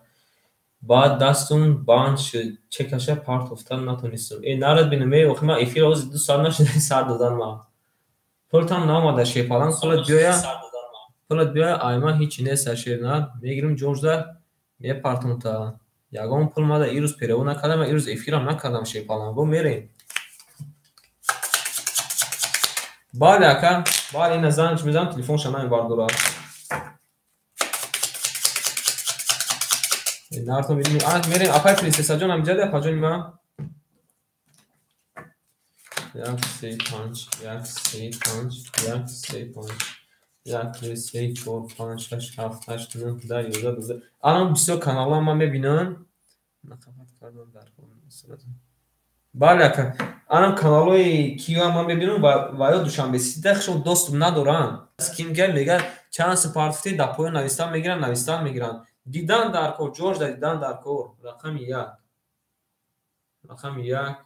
Баъд дастум банд шуд, чекаша партофта натонистам. Э, нарад бинам, э, охи ман эфир ҳозир 2 соат нашуда сар додан ман. Пултам наомада, шерпаланг пулат биёя. Пулат биёя, ай ман ҳичи нест, шернар. Мегирим ҷошда мепартум та. Ягон пул мада ирӯз перевод накардам, ирӯз эфирам накардам, шерпаланго мерем. Бале ака, бале, ина зангш мезанам, телефонша намебардорад. Нартон бинем. А мерем, апай принсессаҷон ҳамиҷаде, апаҷони ман. 1 3 5 1 3 5 1 3 5 1 2 3 4 5 6 7 8 9 10 11 12. Алан бисёр каналҳо ман мебинам. Нақафат кардам дар бале ака. Анам каналҳои киё ман мебинам ва ё Душанбе Сити хушон доступ надоранд. Ким га мега чанд супартифти дар поён навистан мегиранд, навистан мегиранд. Дидан дар кор, ҷош да дидан дар кор. Рақами 1. Рақами 1.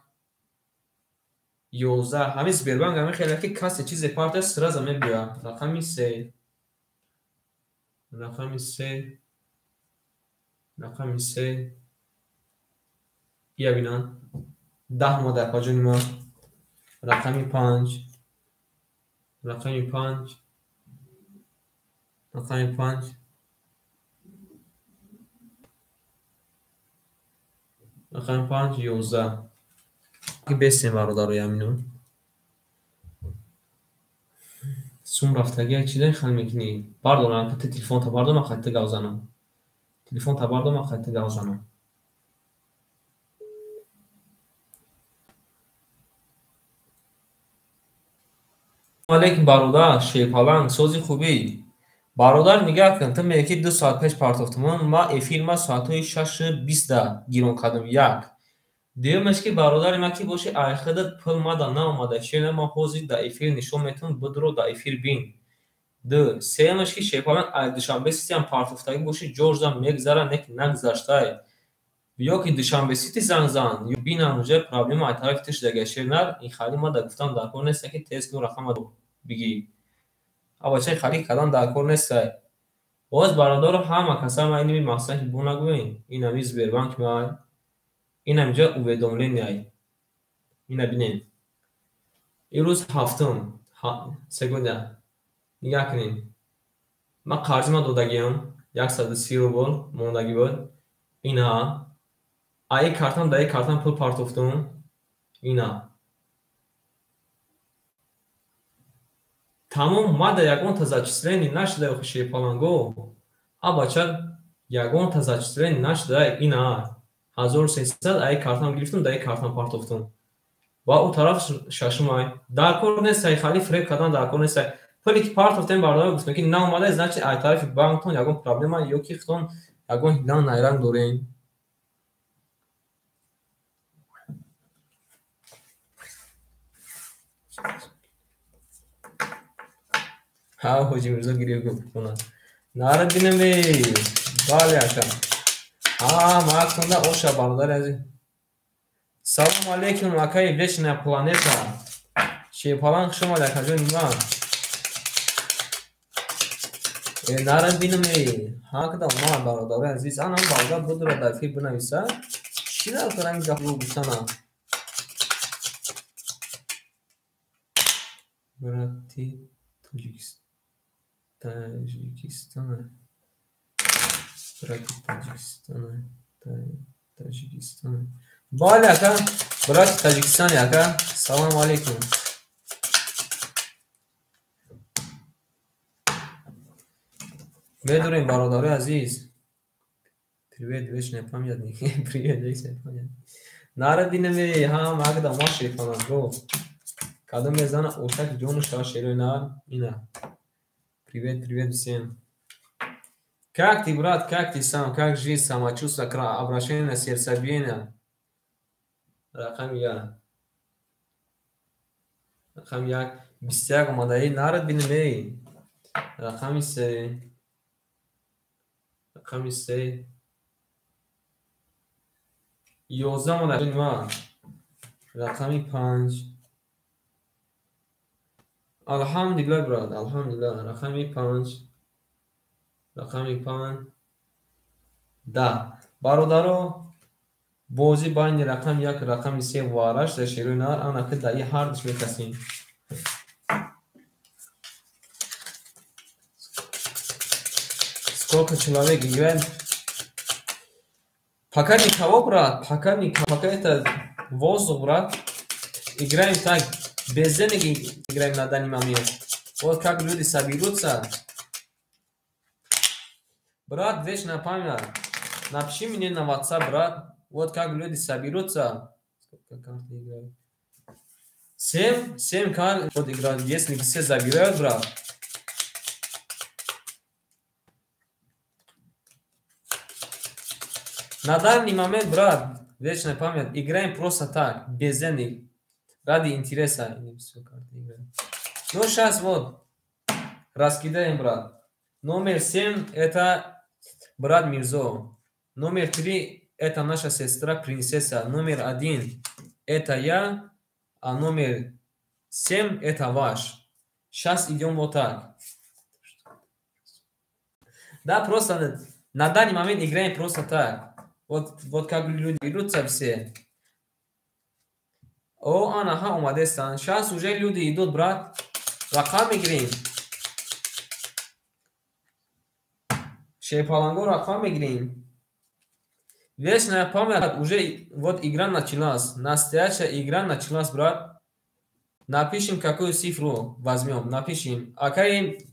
11. Ҳамин Сбербанк ҳамин хеле ки касе чизе партия сразу мебиёяд. Рақами 3. Рақами 3. Рақами 3. Ия бинам. 10 омада апаҷони ман. Рақами 5. Рақами 5. Рақами 5. Рақами 5 11. Ки бесем бародарои амину. Сум рафтагия чида хал мекунӣ? Бардор, ака ти телефонта бардор, ман хатта гап занам. Телефонта бардор, ман хатта гап занам. Алейкум бародар, шерпаланг, сози хубӣ. Бародар нигаҳ кун, ту мегӯӣ ки 2 соат пеш партофтумон, ман эфир ма соатҳои 6:20 да гирон кардам, як. Дуюмаш ки бародари ман ки боши, ай худат пул мада наомада, шена ман ҳозир дар эфир нишон метавон, будро дар эфир бин. Ду, сеюмаш ки шерпаланг ай Душанбе Сити ҳам партофтагӣ боши, ҷошда мегзара, не ки нагзаштай. Ё ки Душанбе Сити занг зан, бинам уҷа проблема ай тарафи ту шудагия, шернар, ин хали мада гуфтам дар кор нест, ки тез кун рақама бигӣ. Абачаи хали кардан дар кор нестай. Боз бародаро ҳама каса ма иними мақсад ки бо нагӯен, ин ҳами Сбербанк май, ин ҳамиҷа уведомление. Ина бинем. Имрӯз ҳафтум, секунда. Нигаҳ кунем. Ман қарзи ма додагиам, 130 рубл мондагӣ буд. Ина. Ай картам да картам пул партофтум. Ина. Тамом мада ягонта зачисление нашуда охи шерпаланго. А бача ягонта зачисление нашуда ина. 1300 ай картам гирифтум, да картам партофтум. Ва ӯ тараф шашумай. Дар кор нестай, хали фиреб кардан дар кор нестай. Пуле ки партофтем бародаро гуфтем ки наомада, значит ай тарафи банктон ягон проблема ё ки худтон ягон ҳила найранг дорем. Ҳа, Ҳоҷи Мирзо гирифт гуфт хона. Нара бинем эй. Бале ака. Ҳа, макунда оша бародари азиз. Салом алейкум акаи Вечная планета. Шерпаланг хуш омадед акаҷони ман. Нара бинем эй. Ҳа, када омад бародари азиз. Анам бародар будро дар эфир бинависа. Чӣ дар кор ин гапро гуфтана? Брати Таджикистана. Брати Таджикистана. Таджикистана. Бале ака, брати Таджикистани ака. Салом алейкум. Медорем бародари азиз. Привет, вечная памятник. Привет, вечная памятник. Нара бинем эй, ҳа, магда ма шерпаланго. Кадом мезана ошак ҷону шава шерои нар ина. Привет, привет всем. Как ты, брат, как ты сам, как жизнь, самочувствие, обращение, сердцебиение? Рақами 1. Рақами 1. 21 омадаи, нарад бинем эй. Рақами 3. Рақами 3. 11 омадаи ман. Рақами 5. Алҳамдулиллаҳ, брат, алҳамдулиллаҳ. Рақами 5. Рақами 5. 10. Бародаро, бозӣ байни рақами 1 рақами 3 вараш дар шерои нар, ана ки дар ҳар душ мекасем. Сколько человек играет? Пока никого, брат, пока никого, пока это воздух, брат. Играем так, без денег играем на данный момент. Вот как люди соберутся. Брат, вечная память. Напиши мне на WhatsApp, брат. Вот как люди соберутся. Сколько карт играют? 7 карт вот играют. Если все забирают, брат. На данный момент, брат, вечная память, играем просто так, без денег, ради интереса. Ну, сейчас вот, раскидаем, брат. Номер 7 это брат Мирзо. Номер 3 это наша сестра принцесса. Номер 1 это я, а номер 7 это ваш. Сейчас идем вот так. Да, просто на данный момент играем просто так. Вот как люди берутся все. О, анаха, омадестан. Сейчас уже люди идут, брат. Рақам мегирем. Шерпаланго рақам мегирем. Вечная память, уже вот игра началась. Настоящая игра началась, брат. Напишем, какую цифру возьмем. Напишем. Акай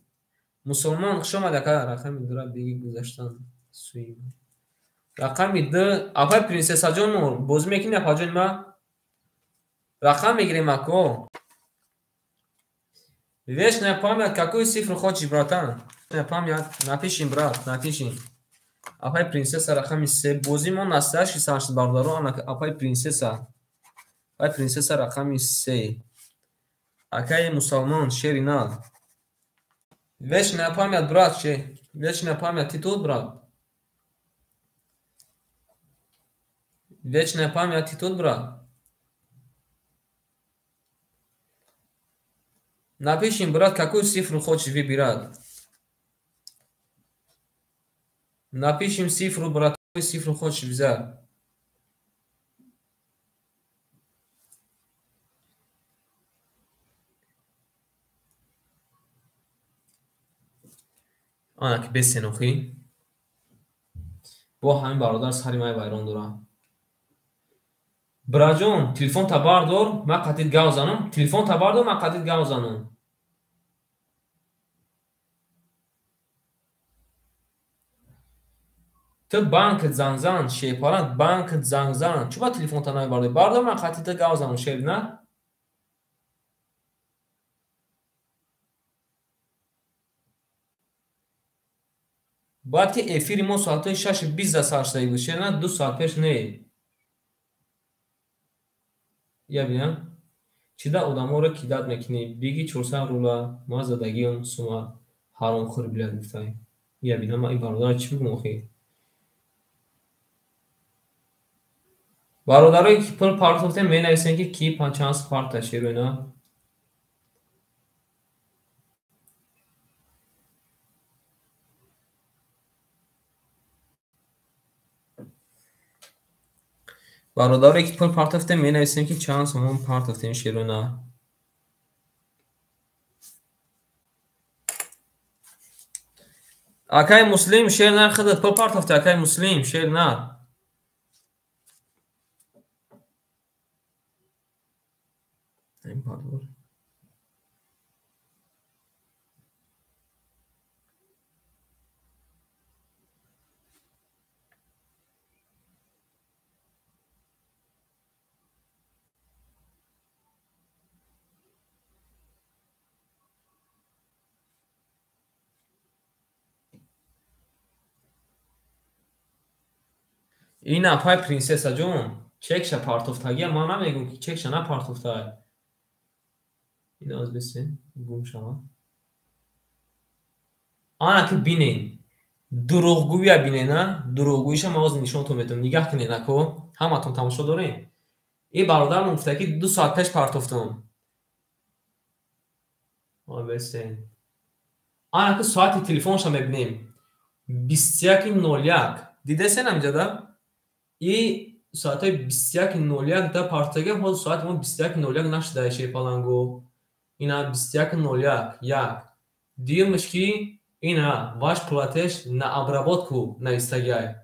мусульман, хуш омад, ака. Рақами дура биги гузаштан. Суи. Рақами д. Апай принцессаҷон, бозӣ мекунӣ, апаҷон ма? Рақам мегирем, ако. Вечная память, какую цифру хочешь, братан? Вечная память, напишем, брат, напишем. Апай принцесса рақами 3. Бозӣ мо настоящий сар шуд, бародаро. Апай принцесса. Апай принцесса рақами 3. Акай мусалмон, шери на. Вечная память, брат, вечная память, ты тут, брат? Вечная память, ты тут, брат? Напишем, брат, какую цифру хочешь выбирать. Напишем цифру, брат, какую цифру хочешь взять. Ана ки бесенохӣ. Бо ҳамин бародар сари май вайрон дорам. Браҷон, телефонта бардор, ман қатид гав занам. Телефонта бардор, ман қатид гав занам. Ту банкт зангзан, шерпаланг, банкт зангзан. Чӯ ба телефонта намебардорӣ? Бардор, ман қатид гав занам, шер, на? Бояд ки эфири мо соатҳои 6:20 сар шуда буд, шер, на? 2 соат пеш не. Я бинам. Чида одаморо кидат мекунӣ? Биги 400 рула, ман задагиам сума ҳаромхӯр билад гуфтай. Я бинам, ман ин бародарро чӣ бигӯм охи? Бародарое ки пул партофтем, менависем ки ки чанд парта шеро, на? Бародарое ки пул партофтем, менависем ки чанд сомон партофтем шеро, на? Акай муслим, шер на худат пул партофте, акай муслим, шер на. Ин апай принсессаҷон, чекша партофтагия, ман намегӯм ки чекша напартофтай. Ин аз бесе гум шава. Ана ки бинен, дурӯғгӯя бинен, а? Дурӯғгӯиша ман ҳозир нишонтон метавонам. Нигаҳ кунед, ако, ҳаматон тамошо дорем. Ин бародарам гуфта ки 2 соат пеш партофтам. Бесе. Ана ки соати телефонша мебинем. 21:01. Дидесен ҳамҷада? И соатҳои 21:01 да партофтага, ҳозир соати мо 21:01 нашуда, шерпаланго. Ина 21:01, як. Дуюмаш ки Ина ваш платеж на обработку навистагиай.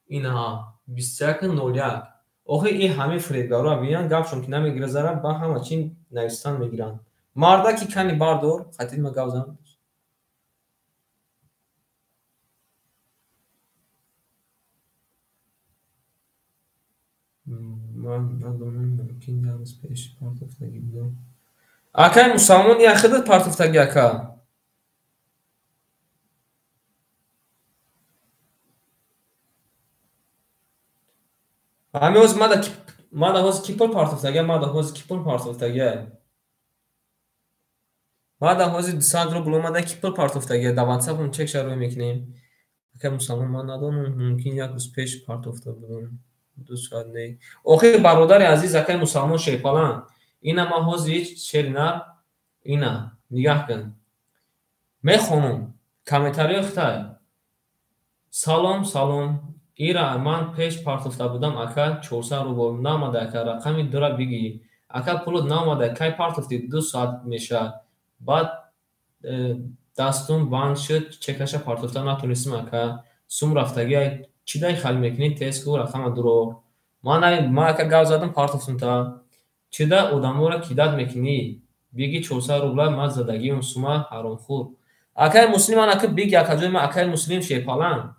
Ина 21.01. Охи ин ҳамин фиребгаро бинанд, гапшон ки намегирад, ба ҳама чи навистан мегиранд. Мардаки кани бардор, хатид ма гап занам. Ман надонам, мумкин як рӯз пеш партофтагӣ будам. Акай мусалмон як хидат партофтагӣ ака. Ҳами ҳозир мада ҳозир ки пул партофтагӣ, мада ҳозир ки пул партофтагӣ. Мада ҳозир 200 рубл омада ки пул партофтагӣ. Дар WhatsApp-ам чек шарои мекунем. Акай мусалмон ман надонам, мумкин як рӯз пеш партофта будам. 2 соат не. Охи бародари азиз, акай мусалмон шерпалан. Ина ман ҳозир ҳеҷ шери нар, ина нигаҳ кун. Мехонам комментариҳои хитай. Салом, салом. Ира ман пеш партофта будам ака 400 рубл наомада ака, рақами дура бигӣ. Ака пулот наомада, кай партофтӣ? 2 соат мешавад. Баъд дастум банд шуд, чекаша партофта натонистам ака. Сум рафтагӣ чӣ дай хал мекунӣ? Тез ку рақама дуро. Ман ака гап задам партофтум та. Чӣ да одаморо кидат мекунӣ? Биги 400 рубла ман задагиам сума ҳаромхӯр. Акай муслим ман ака биги акаҷои ман акай муслим шерпалан.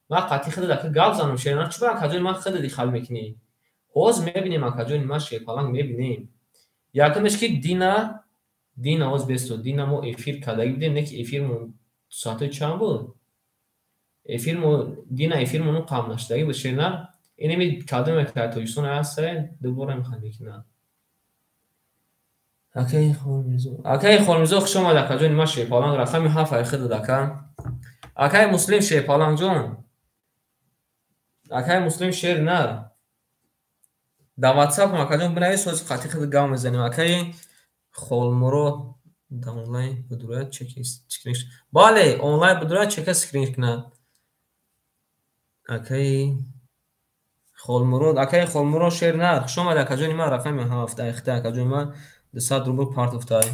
Ман қатъи худат ака гап занам шернар, чӣ ба акаҷои ман худат хал мекунӣ? Ҳозир мебинем акаҷои ман шерпаланг мебинем. Якумеш ки дина ҳоз бесто, дина мо эфир кардагӣ будем, не ки эфирмон соатҳои чанд буд? Дина эфирмон қам нашудагӣ буд шернар. Инеми кадоме ки дар Тоҷикистон ҳаста, дубора мехоҳад мекунад. Акаи Холмирзо хуш омад акаҷони ман шерпаланг, рақами 7 ай худат ака. Акаи муслим шерпалангҷон. Акаи муслим шер нар. Дар WhatsApp-ам акаҷон бинавис, ҳозир қатъи худат гап мезанем. Акаи Холмурод дар онлайн бидурад чеки скрин. Бале, онлайн бидурад чека скрин кунад. Акаи Холмурод, акаи Холмурод шер нар. Хуш омад акаҷони ман, рақами 7 ай худат акаҷони ман 200 рубл партофтай.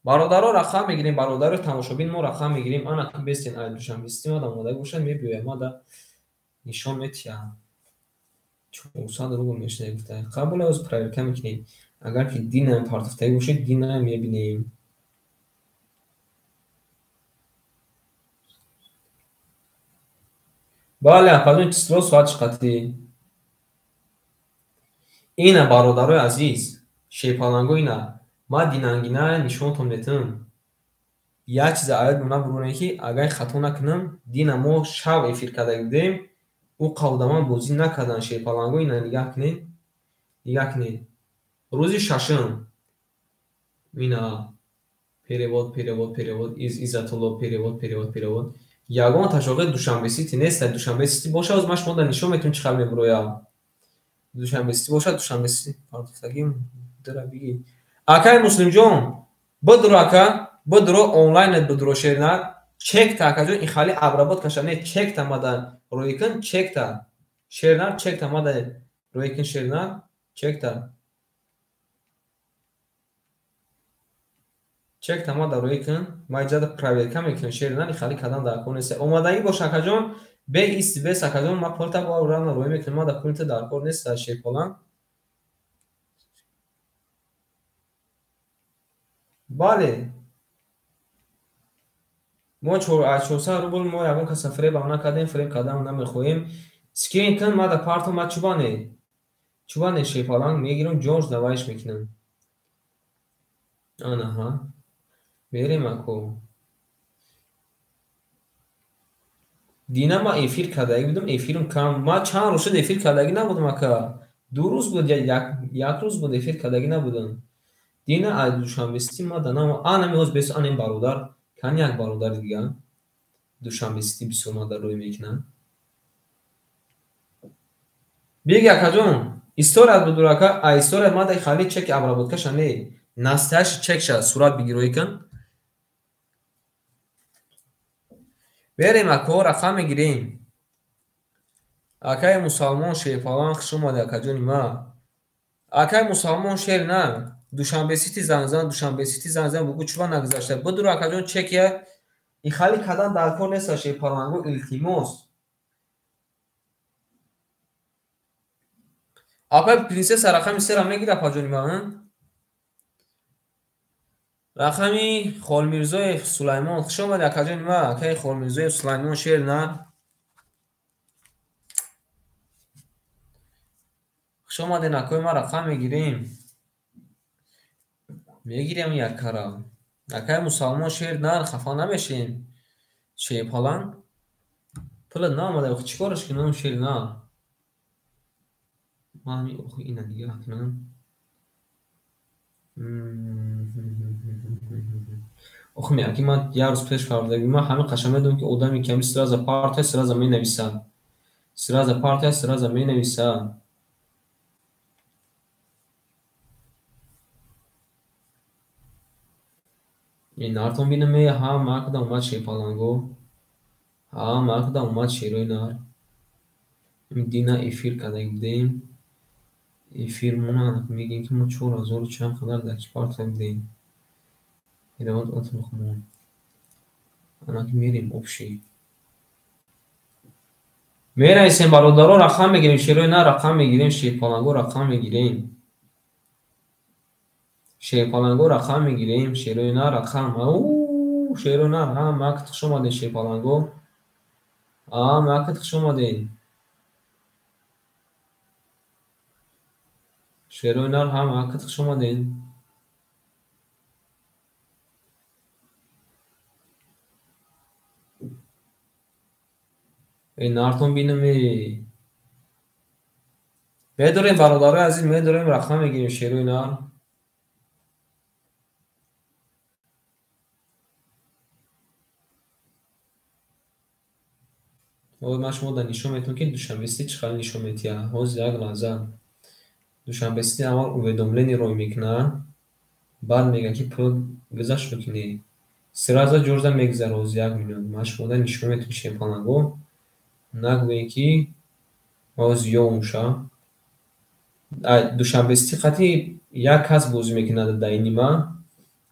Бародаро рақам мегирем, бародаро тамошобин мо рақам мегирем. Ана ки бестен ай Душанбе Сити мада омода бошад, мебиёям, мада нишон метиҳам. 400 рубл мешавад гуфта. Қабул ҳозир проверка мекунем. Агар ки дина партофтагӣ бошад, дина мебинем. Бале, апаҷон число соат чӣ? Ина бародарои азиз, шерпаланго ина. Ман динангина нишонтон метавонам. Як чиза аёд набурӯне ки агар хато накунам, дина мо шаб эфир карда будем, ӯ қавдаман бозӣ накардан шерпаланго. Ина нигаҳ кунед, нигаҳ кунед. Рӯзи шашум ина перевод, перевод, перевод, Иззатулло, перевод, перевод, перевод. Ягон ташоқи Душанбе Сити нест. Душанбе Сити бошад, ҳозир ман шуморо нишон метавонам чӣ хел мебуроям. Душанбе Сити бошад, Душанбе Сити партофтагим дара бигӣ. Акай муслимҷон, бидуро ака, бидуро онлайнат бидуро шернар, чекта акаҷон ин хали обработкаша не, чекта мада рӯй кун, чекта. Шернар чекта мада рӯй кун шернар, чекта. Чекта мада рӯй кун, ма иҷода проверка мекунам шернар, ин хали кадан дар кор нест. Омадагӣ бош акаҷон, бе исти бес акаҷон, ма пулта бо рана рӯй мекунам, мада пулта дар кор нест шерпалан. Бале, мо 400 рубл мо ягон каса фиребам накардем, фиреб кардан намехоҳем. Скрин кун, мада парту, ма чубане? Чубане шерпаланг мегирам, ҷош давайш мекунам. Анаҳа. Мерем ако. Дина ма эфир кардагӣ будам, эфирм кам. Ма чанд рӯз шуд эфир кардагӣ набудам ака. 2 рӯз буд, як рӯз буд эфир кардагӣ набудам. Дина аз Душанбе Сити ма данам, ана меҳоз бес, ана ин бародар, кани як бародари дигар Душанбе Сити бисёр мада рӯй мекунад. Биги акаҷон, историят будур ака, а историят мада хали чеки обработкаша не, настоящий чекша сурат бигир рӯй кун. Берем ако, рақам мегирем. Акаи мусалмон шерпалан хуш омадӣ акаҷони ма. Акаи мусалмон шер на. Душанбе Сити занг зан, Душанбе Сити занг зан, бугу чуба нагузашта. Бидур акаҷон чекия И хали кадан дар кор нест, шерпаланго, илтимос. Апай принсесса рақами сера мегира, апаҷони ман. Рақами Холмирзоев Сулаймон. Хуш омадӣ, акаҷони ман, акаи Холмирзоев Сулаймон, шер нар. Хуш омаден, акои ман, рақам мегирем. Мегирем яккара. Акаи мусалмон, шер нар, хафа намешем. Шерпаланг. Пулат наомада, охи чӣ кораш кунам, шер нар? Ман ҳамин охи ина нигаҳ кунам. Охи меяки ман як рӯз пеш фармудагӣ, ман ҳамин қаша медонам, ки одаме ки ҳамин сразу партия, сразу менависад. Сразу партия, сразу менависад. Ин нартон бинам, ҳа, макда омад шерпаланго. Ҳа, макда омад шерои нар. Дина эфир кардаги будем. Эфирмона мегӯем, ки мо 4000 чанд қадар дар ки партия будем. Перевод отмухмон. Анаки мерем общий. Мерасем, бародаро, рақам мегирем, шерои нар рақам мегирем, шерпаланго рақам мегирем. Шерпаланго рақам мегирем, шерои нар рақам. Ау, шерои нар, ҳа, макт хуш омадем, шерпаланго. А, макт хуш омадем. Шерои нар, ҳа, макт хуш омадем. Эй, нартон бинам, эй. Медорем, бародарои азиз, медорем, рақам мегирем, шерои нар. Ҳозир ман шумо дар нишон метавонам, ки Душанбе Сити чӣ қадр нишон метиҳад. Ҳозир як лаҳза. Душанбе Сити аввал уведомление рой мекунад, баъд мегӯяд, ки пул гузашт ё ки не. Сразу ҷорза мегузарад. Ҳозир як минут. Ман шумо дар нишон метавонам, шерпаланго. Нагӯем, ки ҳозир ёвумша. Душанбе Сити қати як кас бозӣ мекунад дар ин нима.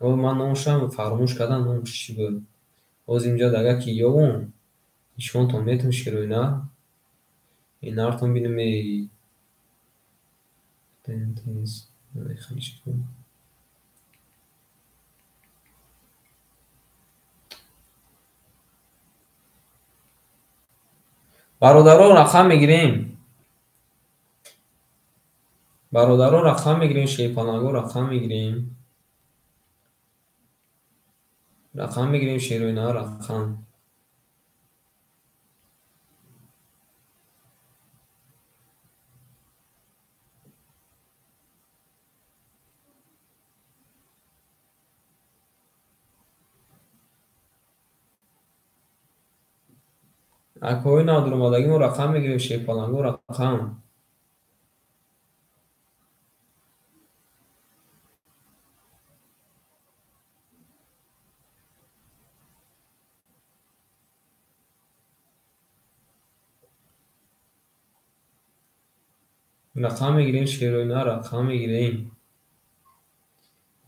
Ҳозир ман номашам фаромӯш кардам, номаш чӣ буд. Ҳозир инҷо агар ки ёвум, нишонтон метавонам, шерои нар. Ин нартон бинам, эй. Бародаро, рақам мегирем. Бародаро, рақам мегирем, шерпаланго рақам мегирем. Рақам мегирем, шерои нар рақам. Акои навдуромадагӣ, мо рақам мегирем, шерпаланго рақам. Рақам мегирем, шерои нар рақам мегирем.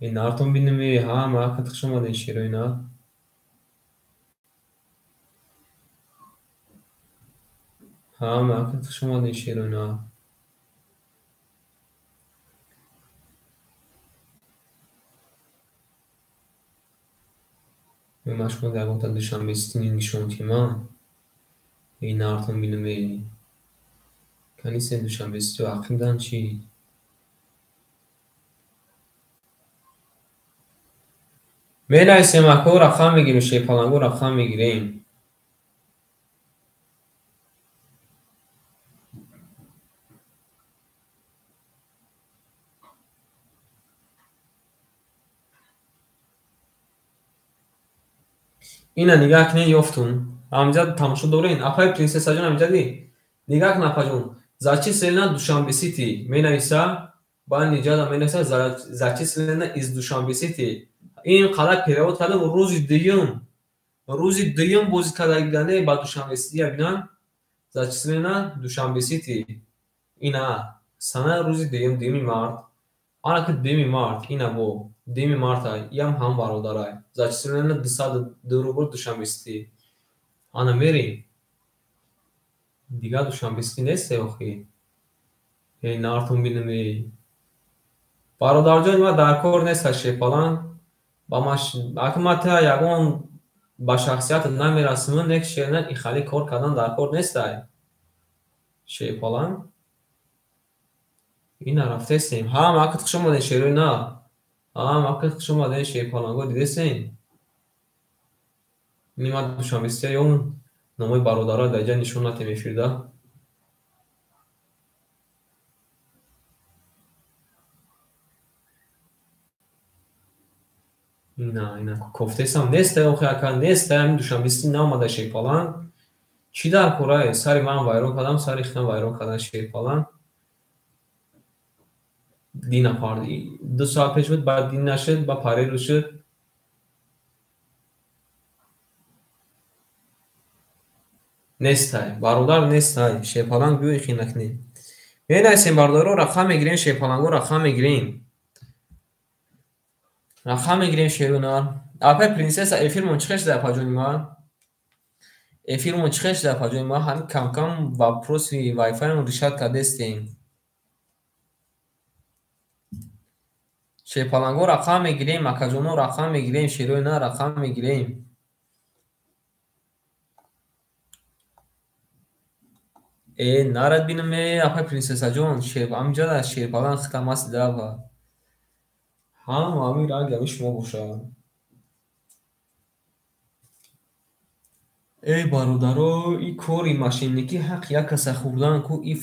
Эй, нартон бинам, эй, ҳа, макат хуш омадем, шерои нар. Ҳа, макат хуш омадем, шерои нар. Ман шумо ягонта Душанбе Сити нишон тимам. Эй, нартон бинам, эй. Канисе Душанбе Сити ақидан чӣ? Менависем, ако, рақам мегирем, шерпаланго рақам мегирем. Ина нигаҳ кунед, ёфтум. Ҳаминҷа тамошо дорен. Апаи принсессаҷон, ҳаминҷа ди. Нигаҳ кун, апаҷон. Зачислена Душанбе Сити менависа, баъд ниҷада менависа зачислена из Душанбе Сити. Ин қадар перевод кардам, рӯзи дуюм. Рӯзи дуюм бозӣ кардагидане ба Душанбе Сити, бинам. Зачислена Душанбе Сити. Ина сана рӯзи дуюм, 2 март. Ана ки 2 март, ина бо. Дуюми марта иам ҳам бародарай. Зачислено 202 рубл Душанбе-Сити. Ана мерем. Дигар Душанбе-Сити нест охи. Эй нартон бинем эй. Бародарҷон, ма дар кор нест шерпаланг. Ба ака ма та ягон ба шахсиятат намерасам, нек шерна ихали кор кардан дар кор нестай. Шерпаланг. Ина рафтесем. Ҳа, макат хуш омадем шерои на. Ҳа, макат хуш омадем шерпаланго дидесем. Ини ма Душанбе-Сити ё номои бародаро дар ҷа нишон натем эфирда. Ина, ина кофтесам нестай охи ака, нестай ҳамин Душанбе-Сити наомада шерпаланг. Чӣ дар корае? Сари ман вайрон кардам, сари хитам вайрон кардан шерпаланг. Дина парди. 2 соат пеш буд, баъд дин нашуд, ба парерӯз шуд. Нестай, бародар нестай, шерпаланг биё ихи накунем. Менависем бародаро, рақам мегирем, шерпаланго рақам мегирем. Рақам мегирем шерунар. Апай принсесса эфирмон чӣ хел шуда апаҷони ман? Эфирмон чӣ хел шуда апаҷони ман? Ҳамин кам-кам вопроси вайфаймон решат кардестем. Шерпаланго рақам мегирем, акаҷоно рақам мегирем, шерои на рақам мегирем. Э, нарад бинам, э, апай принсессаҷон, ҳаминҷа шерпаланг хитам аст дава. Ҳама ҳамин ранги ҳамин шумо бошад. Эй бародаро, и кори мошенникӣ ҳақ як каса хӯрдан ку и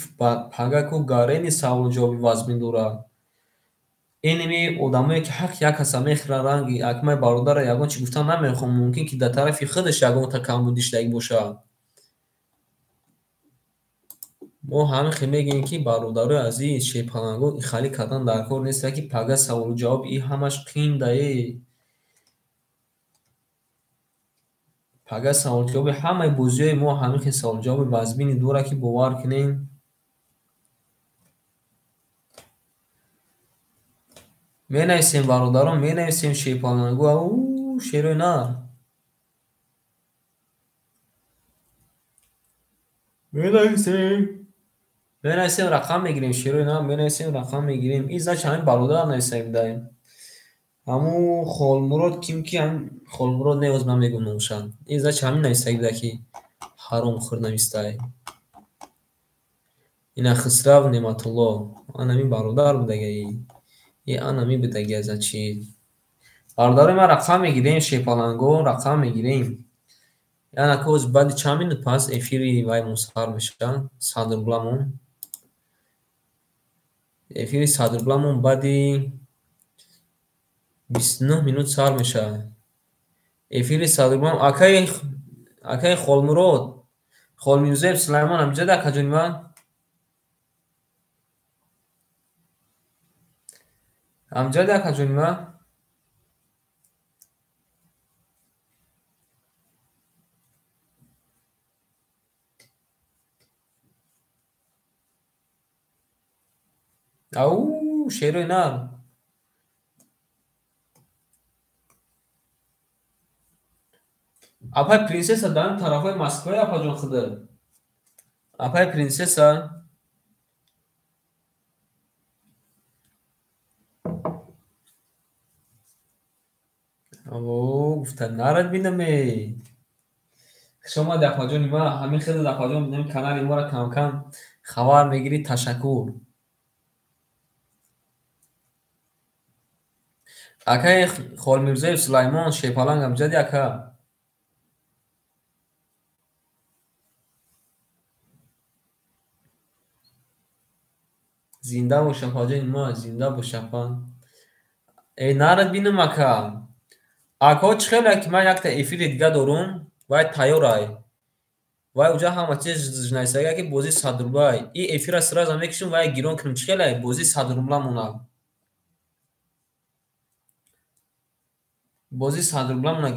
пага ку гарени саволу ҷавоби вазмин дорад. Энеми одамое ки ҳақ як каса мехӯранд ранги акмаи бародара ягон чӣ гуфтан намехоҳам, мумкин ки дар тарафи худаш ягонта камбудӣ шудагӣ бошад. Мо ҳамин хел мегӯем ки бародарои азиз, шерпаланго ихалӣ кардан дар кор нест, ки пага саволу ҷавоб и ҳамаш қиндае. Пага саволу ҷавоби ҳамаи бозиҳои мо ҳамин хел саволу ҷавоби вазмини дорад, ки бовар кунем. Менависем бародарон, менависем шерпаланго, ау шерои на. Менависем. Менависем рақам мегирем, шерои на, менависем рақам мегирем. И значит ҳамин бародар нависем даем. Ҳамун Холмурод ким ки ҳамин Холмурод не, оз ман мегӯм номушан. И значит ҳамин нависаг буда ки ҳаромхӯр навистай. Ина Хусрав Неъматулло. Ан ҳамин бародар будагаи. И ан ҳамин будаги значит. Бародарои ман рақам мегирем, шерпаланго рақам мегирем. Яна ки оз баъди чанд минут пас эфири ваймон сар мешавад, 100 рубламон. Эфири 100 рубламон баъди 29 минут сар мешавад. Эфири 100 рублам акаи Холмурод, Холмирзоев Сулаймон ҳамҷода акаҷони ман? Ҳамҷода акаҷони ман? Ау, шерои нар. Апай принсесса дар тарафҳои Москваи апаҷон худо. Апай принсесса. О, гуфта нарад бинам эй. Хуш омадӣ апаҷони ман. Ҳамин хел апаҷон бинам канали моро кам-кам хабар мегирӣ. Ташаккур. Акаи Холмирзоев Сулаймон шерпаланг ҳамҷади ака? Зинда бош апаҷони ман, зинда бош апа. Э, нарад бинам ака. Акаҳо чӣ хеле ки ман якта эфири дига дорум, вай тайёрай. Вай уҷа ҳама чиз нависага ки бозии 100 рублай. И эфира сразу мекушем, вай гирон кунем. Чӣ хеле бозии 100 рубла монад. Бозии 100 рубла монад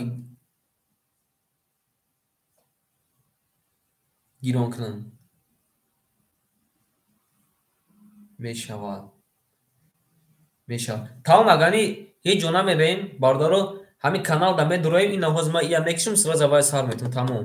гирон кунам. Мешавад. Мешавад. Тамом агани Ҳеҷ ҷо намереем, бародаро, ҳамин каналда медуроем. Ин ҳоз ма ия мекишам, сразу вай сар метавон, тамом.